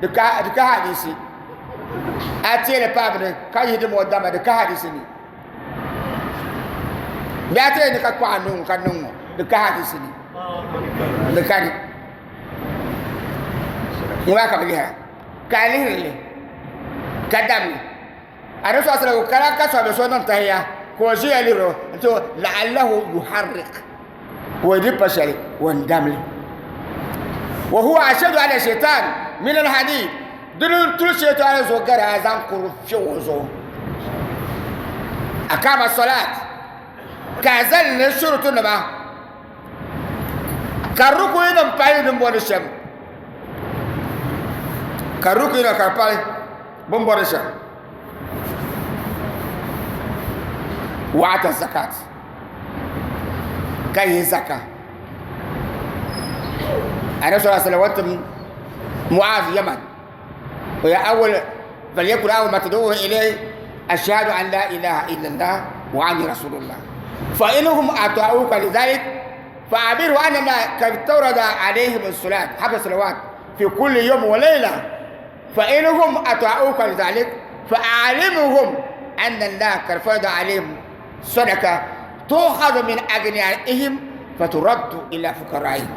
ka di ka hadisi a teeli paai bini ka yihi din bɔŋɔ dama di ka hadisi ni bee a teeli ni ka kpaɣa niŋ ka niŋ ŋɔ di ka hadisi ni di kani ŋɔ maa ka bi lihira ka a lihiri li ka dabili a di sɔsira o kala ka sɔbi so niŋ tahiya ka o ʒiya lihiri o n ti o la'allahu yuharrik ka o di pa shɛli o n damli wa huwa ashadu ala shaitan min alhadid dini n tuli shaitan zuɣu gari a zaŋ kuri fiɛ o zuɣu akama salat ka a zali ni shurutu nima ka rukuyi nim pahi din bɔri shɛm ka rukuyi nim ka di pahi bin bɔri shɛm wa ata zakat ka yihi zaka anabi sallallahu alaihi wasallam watim mu'az yaman wa ya awwal falyakun awwal ma tad'uhu ilayhi ashhadu an la ilaha illa allah wa anni rasulullah fa inhum ata'uka lidhalik. فأعبره أن الله قد تورد عليهم الصلاة حق الصلوات في كل يوم وليلة، فإنهم أطاعوك لذلك فأعلمهم أن الله قد فرض عليهم صدقة تؤخذ من أغنيائهم فترد إلى فقرائهم.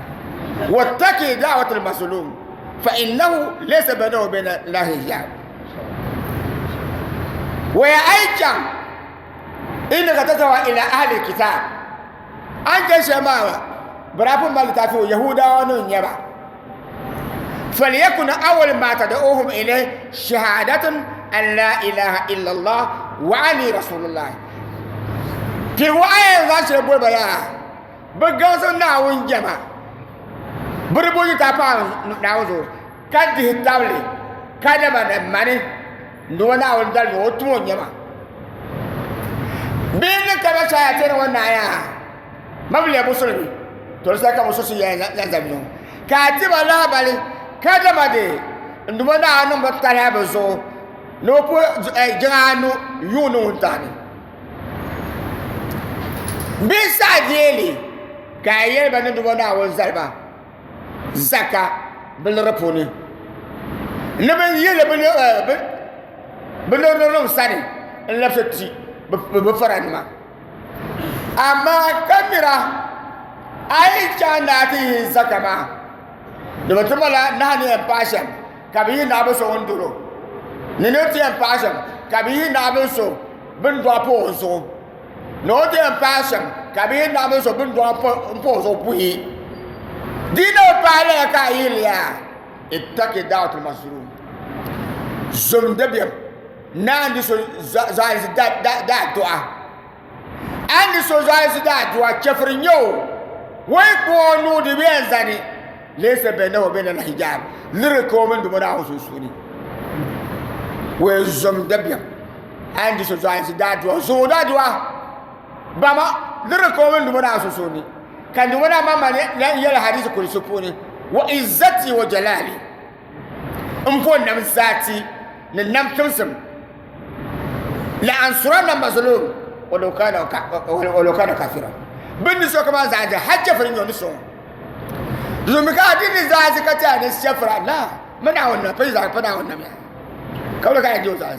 واتقي دعوة المظلوم فإنه ليس بينه وبين الله حجاب. ويا أيضا إنك تدعو إلى أهل الكتاب أنت شماوة برافو مال تافو يهودا ونيبا، فليكن أول ما تدعوهم إليه شهادة أن لا إله إلا الله وأني رسول الله. في وعي ذا شبول بيا بغاز ناون جما بربوي تافا ناوزو كده تابلي كده من ماني نونا وندل نوتمو جما بين كما شايتين ونايا مبلي مسلمي ترسل كمسوسي يا زميلو كاتب الله بالي كده ما دي نونا أنو بتاعي بزو نوبو جانو يونو تاني بيسا ديلي كايل بني نونا وزربا زكا بالربوني نبي يلي بني بني ساني لبستي بفرن ما أما كاميرا أي كان زكا ما نبتملا نحن باشم كبيه نابسو وندرو ننتي باشم كبيه نابسو بندوا بوزو نوتي باشم كبيه نابسو بندوا بوزو بوي دينو بالي كايليا اتقي دعوة المظلوم زم دبيم ناندي سو زايز دا دا دا دعاء عندي سو زايز دا دعاء كفرنيو ويكونوا دبيان زاني ليس بينه وبين الحجاب لركو من دمنا وسوسوني وزم دبيم عندي سو زايز دا دعاء زو دا دعاء بما لركو من دمنا وسوسوني كان دمنا ماما لا يلا حديث كل سكوني وعزتي وجلالي امفون نم ذاتي ننم تمسم لأنصرنا مظلوم ولو كان كافرا بالنسبة كمان زعج حج فرينيو نسو زمكا دين زعج كتير نسفر لا من عنا بيزا فنا عنا ميا كم كان يجوز زعج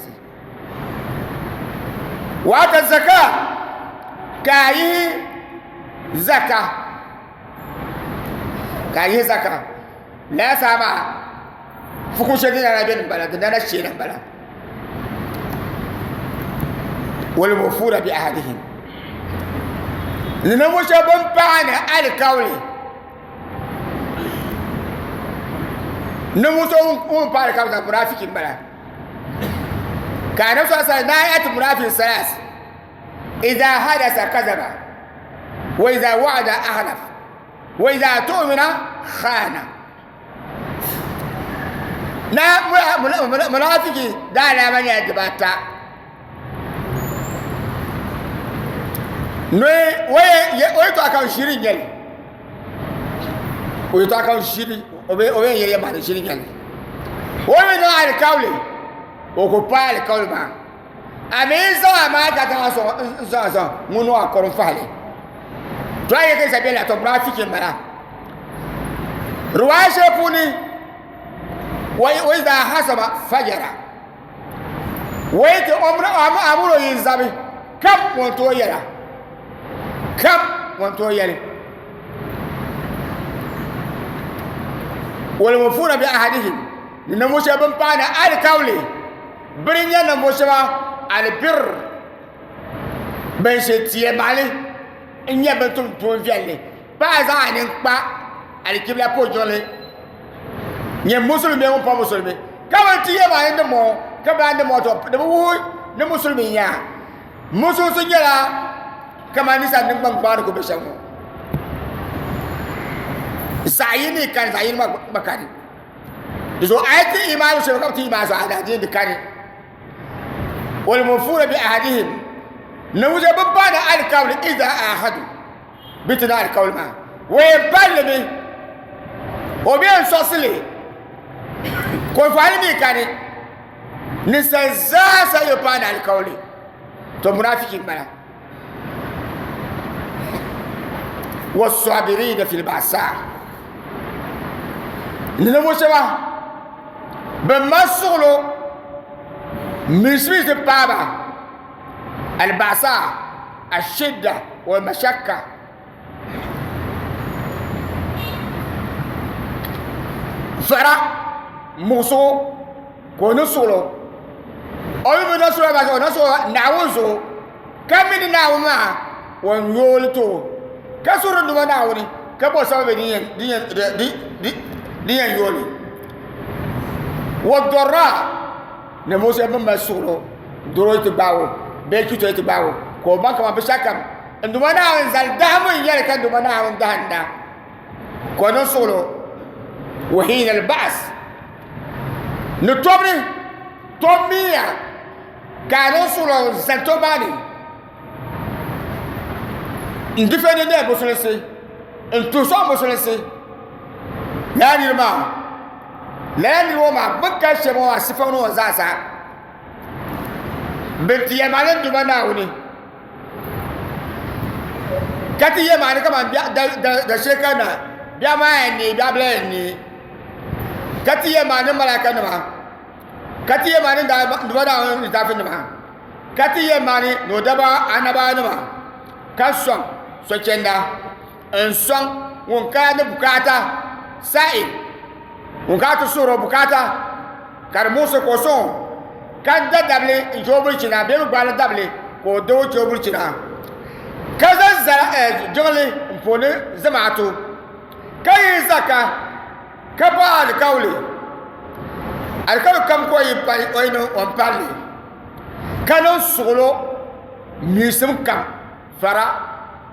وات الزكاة كاي زكاة كاي زكاة لا سامع فكوشة دين على بين بلد دين على شيء بلد والموفون بأحدهم لنموش بمبانا الكولي نموش بمبانا كولي منافق بلا كان نفسه أصلا نهاية منافق ثلاث إذا حدث كذب وإذا وعد أخلف وإذا تؤمن خان. نا منافق دا لا من يدبتا نوي وي تو اكون شيرين يلي وي تو اكون شيرين اوبي يلي ما شيرين يلي وي نو على كولي وكو با الكول ما امي زو ما كاتا سو زو زو منو اكون فالي تو اي كي سبيلا تو منافق مرا رواشه بوني وإذا حسب فجر ويت أمر أمر ينزبي كم وانتو يلا كم وانتو يلا والموفون بأحدهم نموشة بمبانا الكولي برنيا نموشة البر بنشتي مالي إن يبنتم تون فيالي بعض عن إنقبا الكبلة بوجولي nye musulmi ŋun pa musulmi ka bi ti yɛ maa ni mo ka bi ni mo to di bi wuhi ni musulmi nya musulsi nyɛla kamani nisa ni gbaŋ gbaani ku bi shɛm ŋɔ zaɣ yini kani zaɣ yini gba kani di zuɣu a yi ti imaani shɛli ka bi ti imaani zuɣu a daa di kani walmufuna bi ahadihim ni wuce bi baana alikawli iza ahadu bi ti na alikawli maa wee balli mi o bɛ n sɔsili kɔnfani mi kani ninsal zaa sa yɛ paana alikawli to munafiki bala Wasabirina fil ba'sa, ni ninvuɣu shɛba bin mali suɣulo misimisi paaba alba'sa ashidda wal mashakka. Fara muɣusigu ka o ni suɣulo o mi bi na suɣulo maa o na suɣulo Naawuni zuɣu ka mi ni Naawuni maa o ni yooli ti o ka suhuri Duuma Naawuni ka bo sababi din yɛn yooli wa dɔrra ninvuɣu shɛba bin mali suɣulo doro yi ti gbaai o bee chuuta yi ti gbaai o ka o baŋ kaman binshɛɣu kam n Duuma Naawuni zali dahimu n yɛli ka n Duuma Naawuni dahinda ka o niŋ suɣulo wa hiina al-ba'as ni tɔbu ni tɔbu miya ka a niŋ suɣulo zali tɔbu maa ni n difendi ne musulinsi n tuhi sɔŋ musulinsi lala niri maa lala niri ŋɔ maa bini kali shɛba ŋɔ maa sifa ŋɔ zaasa bin ti yɛli maa ni Duuma Naawuni ka ti yɛli maa ni kamani da shee ka na biɛɣu maa yɛn neei biɛɣu bila yɛn neei ka ti yɛli maa ni malaika nima ka ti yɛli maa ni Duuma Naawuni litaafi nima ka ti yɛli maa ni ni o daba anabaa nima ka sɔŋ sochɛnda n sɔŋ ŋun kana ni bukaata sa'i ŋun kana ti suhuri o bukaata ka di muɣisi ka o sɔŋ o ka da dabili n chɛ o bilichina bee bi gbaali dabili ka o doo chɛ o bilichina ka zaŋ zala jiŋli n puuni zamaatu ka yi zaka ka pa alikauli alikauli kam ka o yi pali o yi niŋ o ni palli ka niŋ suɣulo miisim kam fara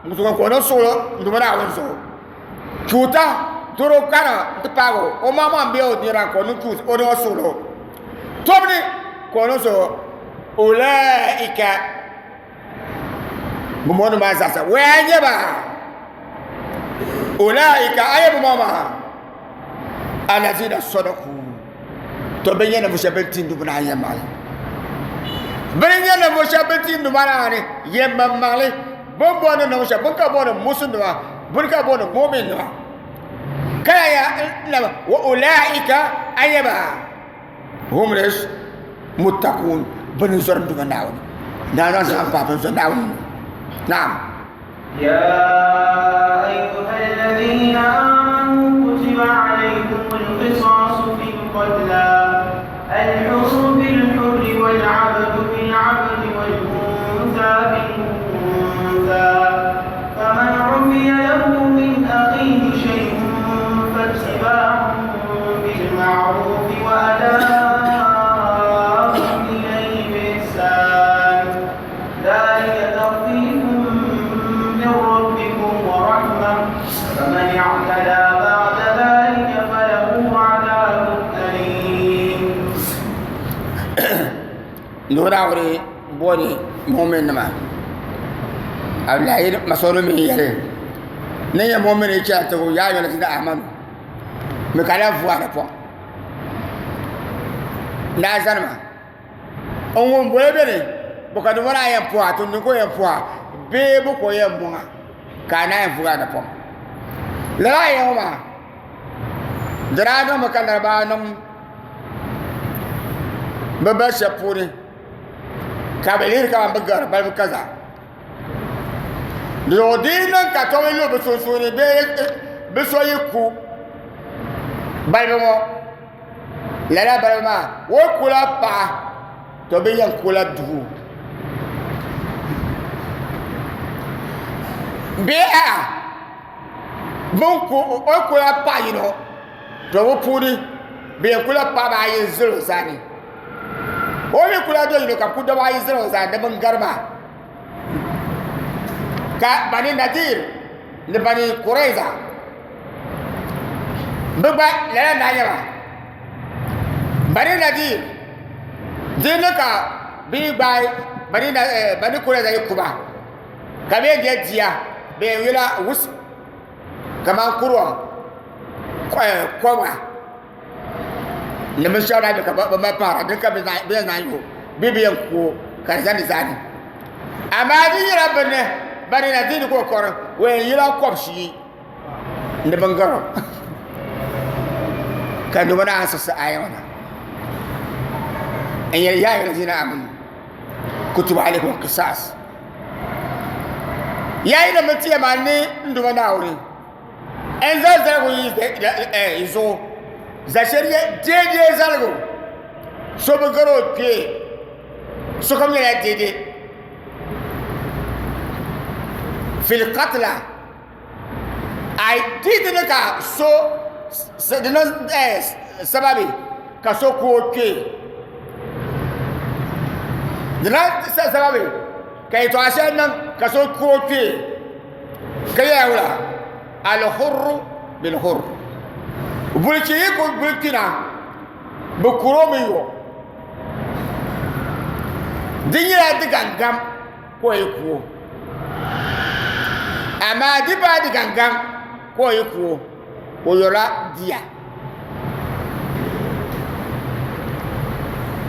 n-zuɣu ka o niŋ suɣulo n-dumo Naawuni zuɣu chuuta doro kana n-ti paagi o o maŋmaŋ m-be o nira ka o niŋ chuuta o niŋ o suɣulo tobu ni ka o niŋ suɣulo ulaika bɛ maa zaasa waya n-nyɛ ba ulaika a yɛ bɛ maa alazina sadaku to bɛ nyɛ ninvuɣu shɛba bɛn ti dubu naa yɛlimaŋli bɛ ni nyɛ ninvuɣu shɛba bɛn ti dubu naa ni yɛlimaŋli bɛn booni ninvuɣu shɛba bɛn ka booni musulima bɛn ka booni mu'minima ka ya ya wa ulaika ayaba hum resh muttaqun bɛn zɔri dubu naawuni naa zaŋ zaŋ pahi bɛn zɔri naawuni naam. يا أيها الذين آمنوا كتب عليكم القصاص في القتلى الحر بالحر والعبد بالعبد والأنثى بالأنثى فمن عفي له من أخيه شيء فاتباع بالمعروف وأداء إليه بإحسان ذلك تخفيف من ربكم ورحمة فمن اعتدى بعد ذلك فله عذاب أليم. Naawuni booni mu'min nima Abdullahi Mas'ud mi yɛli ni nyɛ mu'min yi chana tibu ya ayyuha allazina amanu mi ka la vuha di pɔŋ naa zanima n ŋun boli beni bɛ ka duma naa yɛn puha tundi ko yɛn puha bee bɛ ko yɛn muŋa ka a naa yɛn vuga di pɔŋ lala a yɛn ŋɔ maa di daa niŋmi ka Laribaa nim bɛ bali shɛba puuni ka bɛ lihiri kaman bɛ gari balibu kaza di zuɣu di yi niŋ ka tɔbu lu bɛ sunsuuni bee bɛ so yi ku balibu ŋɔ lala balibu maa o kula paɣa to bɛ yɛn kula duu bee a'a bɛn ku o kula paɣa yino to bɛ puuni bɛ yɛn kula paɣaba ayi n zali o zaani o mi kula do yino ka bɛ ku dabba ayi zali o zaani di bin gari maa ka Bani Nadir ni Bani Kuraiza bɛ gba lala n daa nyɛ ba Bani Nadir di ni ka bɛ yi gbaai Bani Kuraiza yi kuba ka bɛ yɛn di diya bɛ yɛn yula wus kamani kuruwa kɔba ni binshaɣu daa bɛ ka bi mali paɣara din ka bi yɛn zaŋ yo bee bi yɛn ku o ka di zani zaani. Amaa di nyɛla bɛ ni ban ni na deeni ka o kɔri, o yɛn yila kɔbisiyi ni bingaro ka niriba naan siɣisi aya ŋɔ na n-yɛli, Yaa ayyuha allazina amanu kutiba alaykum al-qisas. Yaa yinim bɛn ti ya maa ni n Duuma Naawuni n zali zaligu yi zuɣu, zal shɛli nyɛ deedee zaligu, so bi gari o kpee. Sokam nyɛla dede fil qatla ai ti ni ka so di niŋ sababi ka so ku o kpee di niŋ sababi ka yɛltɔɣa shɛli niŋ ka so ku o kpee ka yɛla wula al hurru bil hurr bulichi yi ku buli kpina bi kuri o mi yo Di nyɛla di gangam ka o yi ku o amaa di baai di gangam ka o yi ku o o yɔrila dia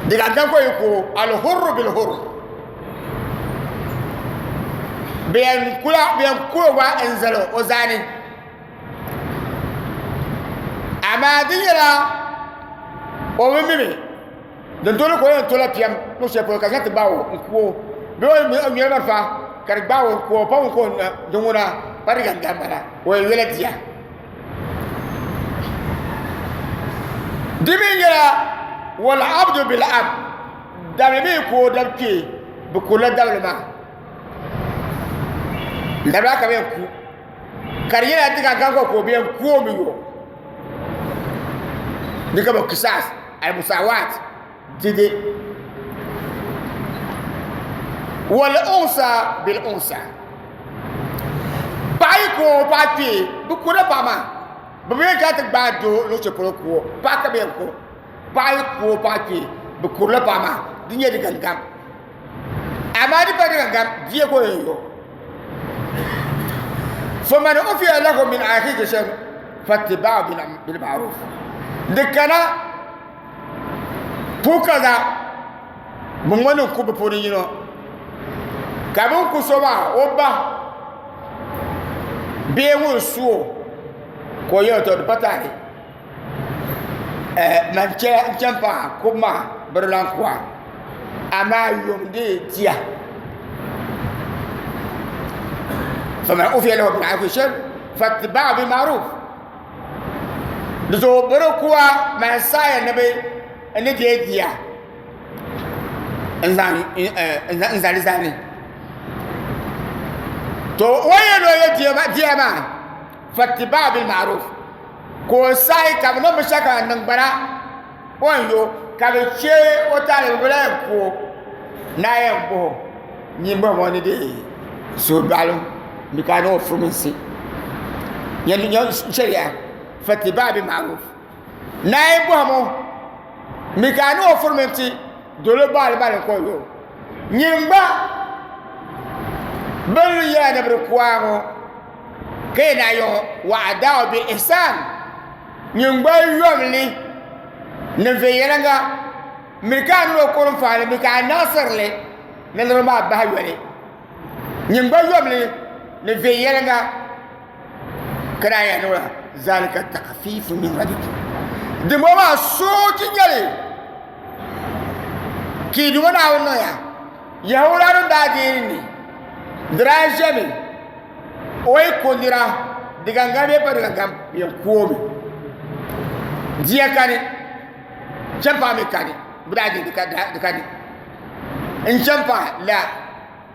di gangam ka o yi ku o alihuru bilihuru bɛ yɛn kula o gba n zali o zaani amaa di nyɛla o bi mimi din tooni ka o yɛn tola piɛm luɣu shɛli polo ka zaŋ ti gbaai o n ku o bee o ŋmɛri malifa ka di gbaai o n ku o pa ŋun ka o di ŋuna pa di gangam bala o yɛn yɛla dia di mi nyɛla wal abdu bil abd dabili mi ku o dab kpee bi kurila dabili maa dabila ka bi yɛn ku ka di nyɛla ti ka gam ka o bɛ yɛn ku o mi yo di ka bi kisas al-musawat didi wal unsa bil unsa paɣa yi ku o paɣa kpee bi kurila paɣa maa bi bi yɛn kana ti gbaai doo luɣushɛli polo ku o paɣa ka bi yɛn ku paɣa yi ku o paɣa kpee bi kurila paɣa maa di nyɛ di gangam amaa di pa di gangam bia ka o yɛn yo faman ufiya lahu min akhihi shay'un fattiba'u bil ma'ruf di kana pu kaza bi ŋɔ ni ku bi puuni yino ka bin ku so maa o ba bee ŋun su o ka o yɛli to di pa taali man chɛ n chɛn paɣa kubu maa bi di lan kuwa amaa yom di tiya faman ufiya lahu min akhihi shay fattiba'u bil ma'ruf di zuɣu bi di kuwa man saɣaya ni bi ni deei diya n zali zani to o yɛn o yɛ diya maa fattibaa bil ma'ruf ka o saɣi ka bi niŋ binshɛɣu ka niŋgbana o ni yo ka bi chɛ o taali bi lahi ku o naa yɛn bɔhi o nyin bɔhimi o ni dee suhubaɣili mi ka a niŋ o furuminsi shɛriya fattibaa bil ma'ruf naa yɛn bɔhimi o mi ka a niŋ o furuminsi dolo baɣali baɣali ka o yo nyin gba bɛ ni yɛla ni bi di ku a ŋɔ ka yi na yɔŋɔ wa adaw bil ihsan nyin gba yom li ni viɛnyɛliŋga miri ka a niŋ o kurim faali mi ka a naɣisiri li ni niriba maa bahi yoli nyin gba yom li ni viɛnyɛliŋga ka daa yɛli nira zalika takhfifu min rabbikum dimbɔŋɔ maa soochi nyɛli ka yi Duuma Naawuni niŋ ya Yahuudanim daa deeri ni di daa ʒɛmi o yi ku nira di gangam bee pa di gangam yɛn ku o mi dia kani chɛmpaɣa mi kani bi daa di di kani n chɛmpaɣa la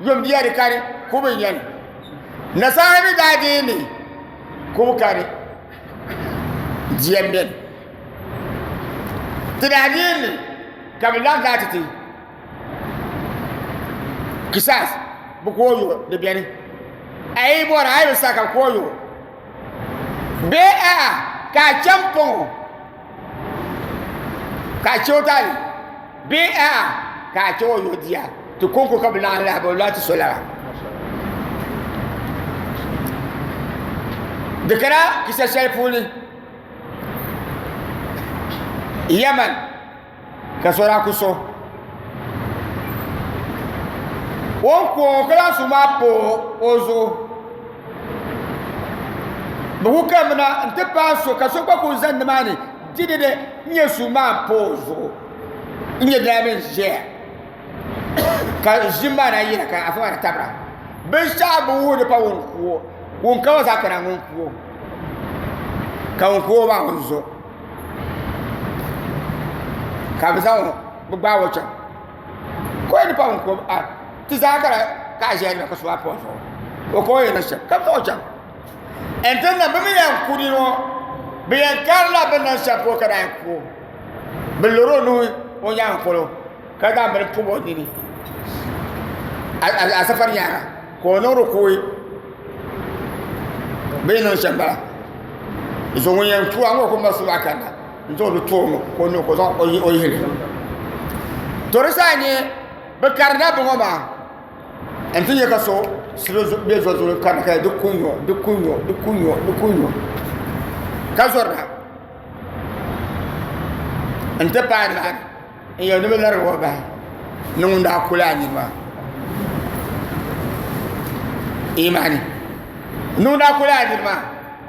yom dia di kani kubu n nyɛli nasara mi daa deei ni kubu kani dia n bɛni ti daa deei ni ka bi laɣam daa ti ti kisas bi ku o yo di biɛni a yi bɔra a yi bi sa ka bi ku o yo bee a'a ka a chɛŋ pɔŋɔ ka a chɛ o taali bee a'a ka a chɛ o yo dia ti konko ka bi laɣam lahi bi lahi ti so lala di kana kisa shɛli puuni yaman ka so daa ku so. O ni ku o ka zaŋ suu maa pa o zuɣu. Bɛ ku kamina nti paai so ka so gba ku zani nimaani dididi n-nyɛ suu maa m-pa o zuɣu n-nyɛ daa mi ʒiya ka ʒim maa na yina ka afa maa na tabira. Binshɛɣu bi wuhi ni pa ŋun ku o, ŋun kama zaa kana ŋun ku o ka ŋun ku o maa ŋun zo ka bɛ zaŋ o bɛ gbaagi o chaŋ. Ko ni pa ŋun ku a ti zaa ka ka a ʒiya ka su a pɔɔ zuɣu o ka o yɛn niŋ shɛm ka bi zaŋ o chaŋ n ti niŋ bi mi yɛn ku ni ŋɔ bi yɛn karila bi niŋ shɛm polo ka naan ku o bi lori o nuhi o nyaangi polo ka zaŋ bini pobi o nini a safari nyaanga ka o niŋdi kuui bi ni niŋ shɛm bala so ŋun yɛn ku a ŋɔ ku mali subahi kanna n zaŋ di too ŋɔ ka o niŋ ka o zaŋ o yihili to di saha nyɛ bi karina bi ŋɔ maa n ti nyɛ ka so salo bɛ zoli zuɣu karina ka di kunyo di kunyo di kunyo di kunyo ka zɔrina n ti paai nimaani n yɛli ni bi larigi o bahi ni ŋun daa kuli a niri maa imani ni ŋun daa kuli a niri maa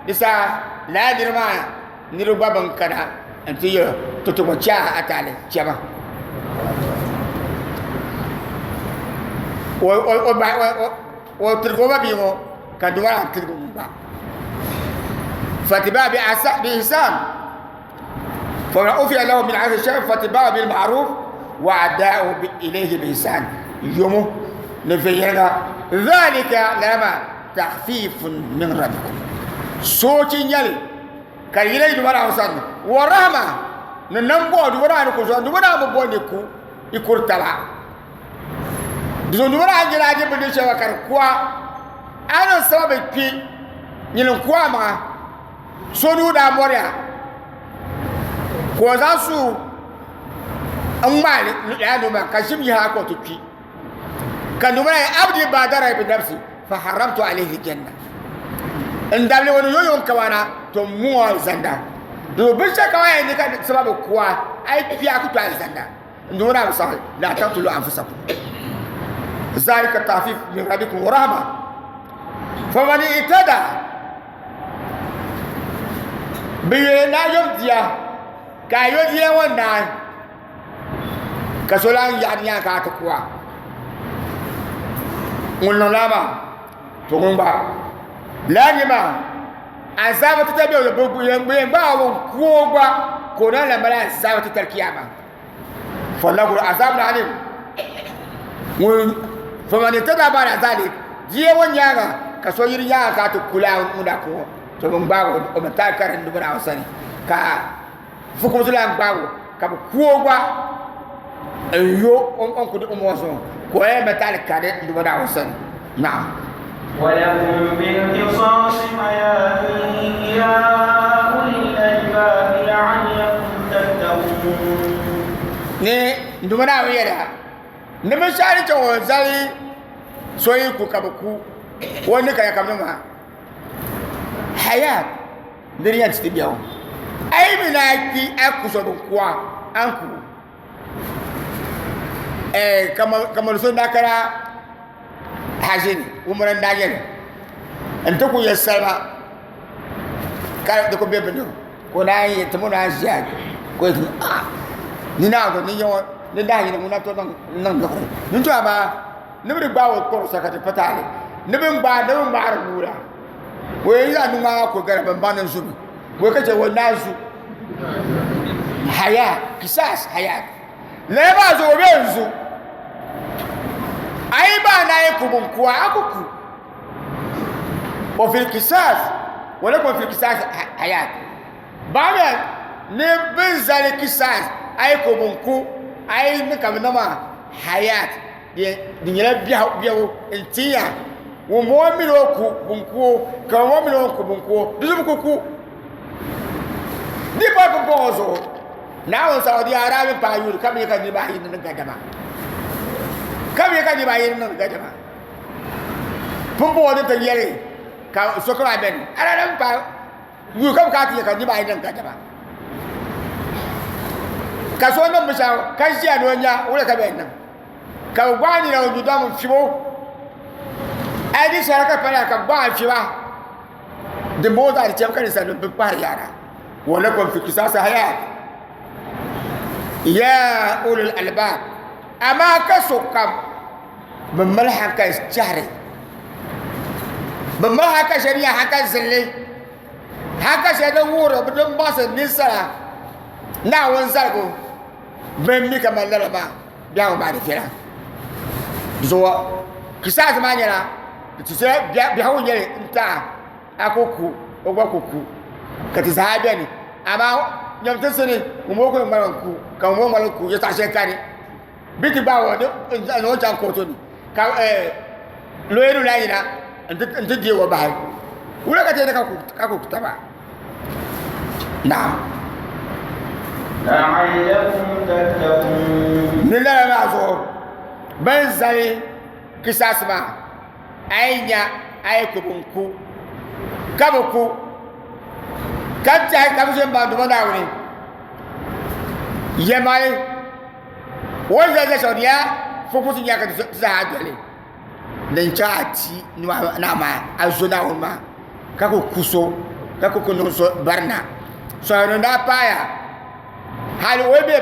di saha lala niri maa niriba gba bin kana n ti yɛli ti ti gba chɛ a taali chɛma o tiligi o ma bia ŋɔ ka di maa tiligi ŋun gba fatiba bi ihsan فمن أوفي له من عهد شيء فاتباع بالمعروف وأداء إليه بإحسان يومه نفيرنا ذلك لما تخفيف من ربكم سوچ نيالي ka yila dubara hausa wa rahma ni nan bo dubara ni kuzo dubara mu bo ni ku ikur taba dizo dubara an jira je bidin shewa kar kuwa ana sababu kpi nyilin kuwa ma so nu da moriya ko za su an ŋmaali ya numa ka shim yi ha ko to kpi ka dubara abdi badara bi nafsi fa haramtu alayhi janna n dabili wani yoyon kawana to mu alzanda do bin shaka wa ni ka sababu kuwa ai fiya ku to alzanda ndura bi sahi la taqtulu anfusakum zalika tafif min rabbikum wa rahma faman itada bi na yom dia ka yo dia wannan ka so lan ya nya ka ta kuwa ŋun niŋ laa maa to ŋun gba laa nyɛ maa azaaba titali bɛ bi yɛn gbaai ŋun ku o gba ka o na lan mali azaaba titali kiyama falahu azabun alim ŋun faman itada ba'da zalik bia ŋɔ nyaanga ka so yiri nyaanga ka ti kula ŋun daa ku ŋɔ to bin gbaagi o mi taai karim di Naawuni sani ka fukumsi lan gbaagi o ka bi ku o gba n yo o ni ku di o maŋ zuɣu ka o yɛn bi taali kari n duba Naawuni sani. Naam. ولكم في القصاص حياة يا أولي الألباب لعلكم تتقون Ni n duba Naawuni yɛla ni binshɛɣu ni chaŋ o zali so yi ku ka bi ku o ni ka ya ka bi niŋ maa hayat Di yɛn ti ti biɛɣu a yi mi ni a kpi a ku so bin kuwa a ni ku kamani so n-daa kana haji ni umra n-daa nyɛ li nti ku yɛ salima ka di ku be bini ka o naan yi ti mi o naan ʒiya ka o yɛli ah ni naawuni ni nyɛ ni daa yini ŋuna to niŋ liɣiri ni to amaa ni bi di gbaai o kpɔri sa ka ti pa taali ni bin gbaai ni bin ŋmaari nuu la o yɛn zaŋ nuŋmaa ko gari bin baŋ ni zumi o ka chɛ o naa zu haya kisas haya lɛɛ maa zuɣu o bɛ n zu a yi baa naa yi ku bin kuwa a ku ku o fil kisas wala ko fil kisas hayat baamiya ni bin zali kisas a yi ku bin ku a yi ni ka bi nama hayat di nyɛla biɛhigu n tiya ŋun bɔŋɔ mini o ku bin ku o ka ŋun bɔŋɔ mini o ku bin ku o di zuɣu ku ku di pa pumpɔŋɔ zuɣu Naawuni Saudi Arabia paai yuuni ka mi ka niriba ayi niŋ gadama ka mi ka niriba ayi niŋ gadama pumpɔŋɔ di ti yɛli ka sokam a bɛni ara din paai yuuni ka bi kana ti yɛ ka niriba ayi niŋ gadama ka so niŋ binshɛɣu ka ʒiya ni o nya wula ka bɛ niŋ. Ka bɛ gbaai nira ŋun du dam n-fibi o. A yi di saraka pala ka bɛ gbaai a fiba, dimbɔŋɔ zaa di chɛmi ka ninsalinim bi kpahiri yaara. Walakum fi kisasi hayat ya ulil albab. Amaa ka sokam bi mali hankali chɛhiri, bi mali hankali shɛli din nyɛ hankali zilinli, hankali shɛli din wuhiri din baŋsiri ninsala Naawuni zaligu bɛn mi kaman lala maa biɛhigu maa di viɛla. Di zuɣu kisaasi maa nyɛla ti biɛhigu nyɛli n-ti a, a ku ku o gba ku ku ka ti zaa beni. Amaa nyam tinsi ni ŋumbɔŋɔ ku yɛn ŋmaligi n-ku ka ŋumbɔŋɔ ŋmaligi ku yɛtɔɣ shɛli kani bɛ ti gbaag o ni o chaŋ kootu ni ka looyanima lahi yina nti deeg o bahi. Wula ka ti yɛn niŋ ka ku taba? Naam. Ni lala maa zuɣu bɛn zali kisaasi maa a yi nya a yi ku bɛ n-ku ka bi ku ka tɛhi ka bɛ ʒe m-baŋ Duuma Naawuni yɛlimaŋli o ni zali shɛli di nyɛla fukumsi nya ka ti zaa doli din chaŋ a ti naa maa a zo Naawuni maa ka ku ku so ka ku ku niŋ so barina sɔhiri daa paaya hali o yi be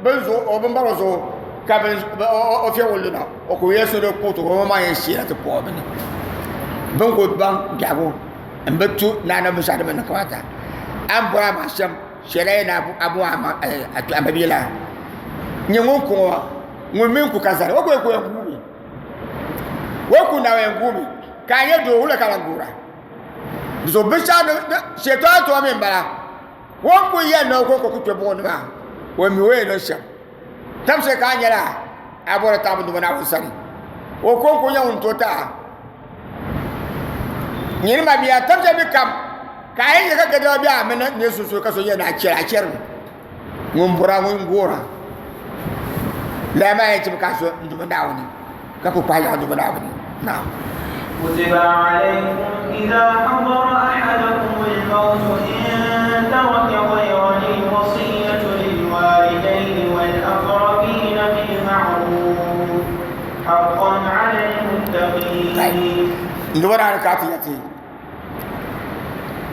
bini zuɣu o binbarigu zuɣu ka o fiɛ wulli na o ku yiɣisi di kootu o maŋ yɛn sheera ti kpuɣi bini bin ku baŋ biɛhigu n bi tu ni a niŋ binshɛɣu din bi niŋ kamata a ni bɔri a maŋ shɛm shɛli a yɛn a bɔŋɔ a mabia la nyɛ ŋun ku ŋɔ ŋun mi ku ka zali o ku yɛn guumi o ku na yɛn guumi ka a nyɛ doo wula ka lan guura so binshɛɣu shɛtɔɣa tɔmi n bala o ni ku yɛli ni o ko ku kpɛ buɣum ni maa o mi o yɛn niŋ shɛm tam shɛli ka a nyɛla a bɔri taɣabu nima Naawuni sani o ko n-ku nyɛ ŋun tooi ti a nyini ma bia tam shɛli mi kam ka a yi nyɛ ka gadama bɛ a mini nir sunsuuni ka so yɛn ni a chɛri a chɛrimi ŋun bɔra ŋun goora lala maa yɛn chɛmi ka a so n-dubi Naawuni ka ku kpahi yaɣa dubi Naawuni naam. كتب عليكم إذا حضر أحدكم الموت إن ترك خيرا الوصية للوالدين والأقربين بالمعروف حقا على المتقين. N dubara ni ka ti yɛti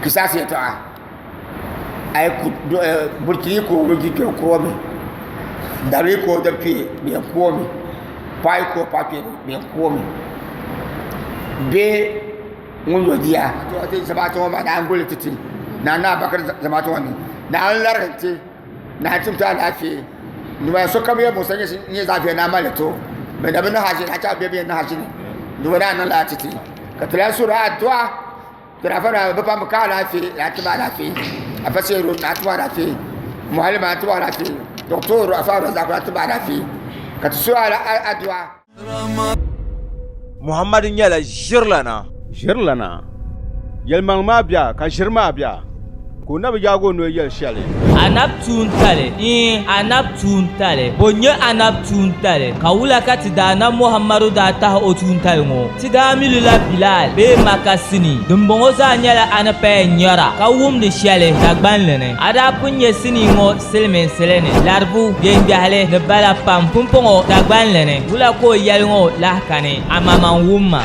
kisaasi yɛtɔɣa a yi ku burchini ku burchi kpɛ kuromi dari ku da kpɛ bɛ kuomi paɣa yi ku o paɣa kpɛ bɛ kuomi bee ŋun yo bia ti zamaatu ŋɔ maa ni a guli ti ti ni a naa bakari zamaatu ŋɔ ni ni a larigi ti ni a tim ti alaafee nima sokam yɛ musa nyɛ zaɣ viɛlli ni a mali to bɛ na bi niŋ haʒini a chɛ bɛ bi yɛn niŋ haʒini nima ni a niŋ lala ti ti ka ti lahi suhuri adua ti daa fana bi pam ka alaafee ni a tim alaafee afa seeru ni a tim alaafee muhalima a tim alaafee doktor afa razak a tim alaafee ka ti suhi adua. Muhammadu nyɛla ʒirilana. Ʒirilana. Yɛlimaŋli maa bia ka ʒiri maa bia, ka o na bi yaag o noli yɛli shɛli. Anab tuuntali, Iin, anab tuuntali. Bo n-nyɛ anab tuuntali? Ka wula ka ti Daanab Muhammadu daa tahi o tuuntali ŋɔ? Ti daa mi li la Bilal bee Maka sinii. Dimbɔŋɔ zaa nyɛla a ni paya nyara ka wumdi shɛli Dagbanli ni. A daa pun nyɛ sinii ŋɔ silimiinsili ni, laribu, biɛŋgbɛhili ni bala pam. Pumpɔŋɔ Dagbanli ni, wula ka o yɛli ŋɔ lahi kani? Amaman wumma.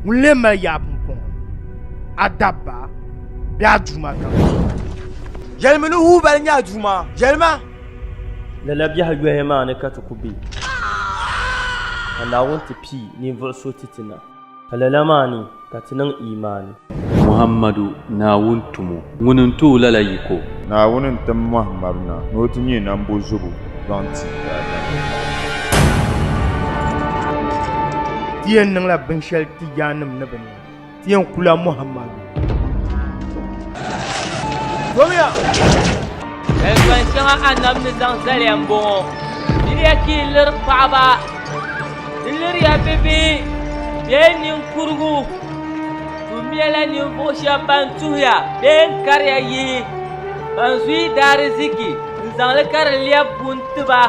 Ŋun lee mali yaa pumpɔŋɔ? A dabba bee a duuma kam? Yɛlimi ni Hubal nyɛ a duuma. Yɛlima. Lala biɛhi yohi maa ni ka ti ku be, ka Naawuni ti pii ninvuɣ so ti ti na, ka lala maa ni ka ti niŋ iimaani. Muhammadu, Naawuni tumo, ŋuni n-ti o lala yiko. Naawuni n-tim Muhammadu na ni o ti nyɛ nambozubo zaŋ ti daadama. Ti yɛn niŋla binshɛli ti yaannim ni bi nya. Ti yɛn kula Muhammadu. Domiya! Zalikpan shɛŋa Annabi ni zaŋ zali ya m-bɔŋɔ, Miriya ka yi liri paɣiba, di liriya bibihi bee ninkurigu, Tummiya ninvuɣ shɛb ban tuhiya bee n-kariya yihi, ban zuyi daariziki n-zaŋ li ka di lɛbi buni ti ba.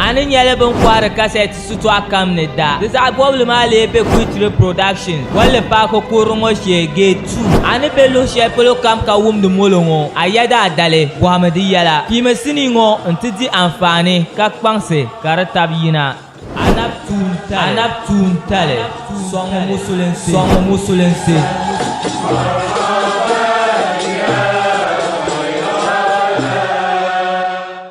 A ni nyɛli bɛ ni kɔhiri kasɛti sitɔɣu kam ni da. Di zaɣ bɔbili maa lee be Kuitri Productions, Bolli Paaki kurili ŋɔ shee, Gate 2. A ni be luɣ shɛli polo kam ka wumdi molo ŋɔ, a yɛda a dali, bɔhimi di yɛla. Piimi sinii ŋɔ nti di anfaani ka kpaŋsi ka di tab yina. Anab tuuntali, Anab tuuntali, sɔŋmi musulinsi, sɔŋmi musulinsi.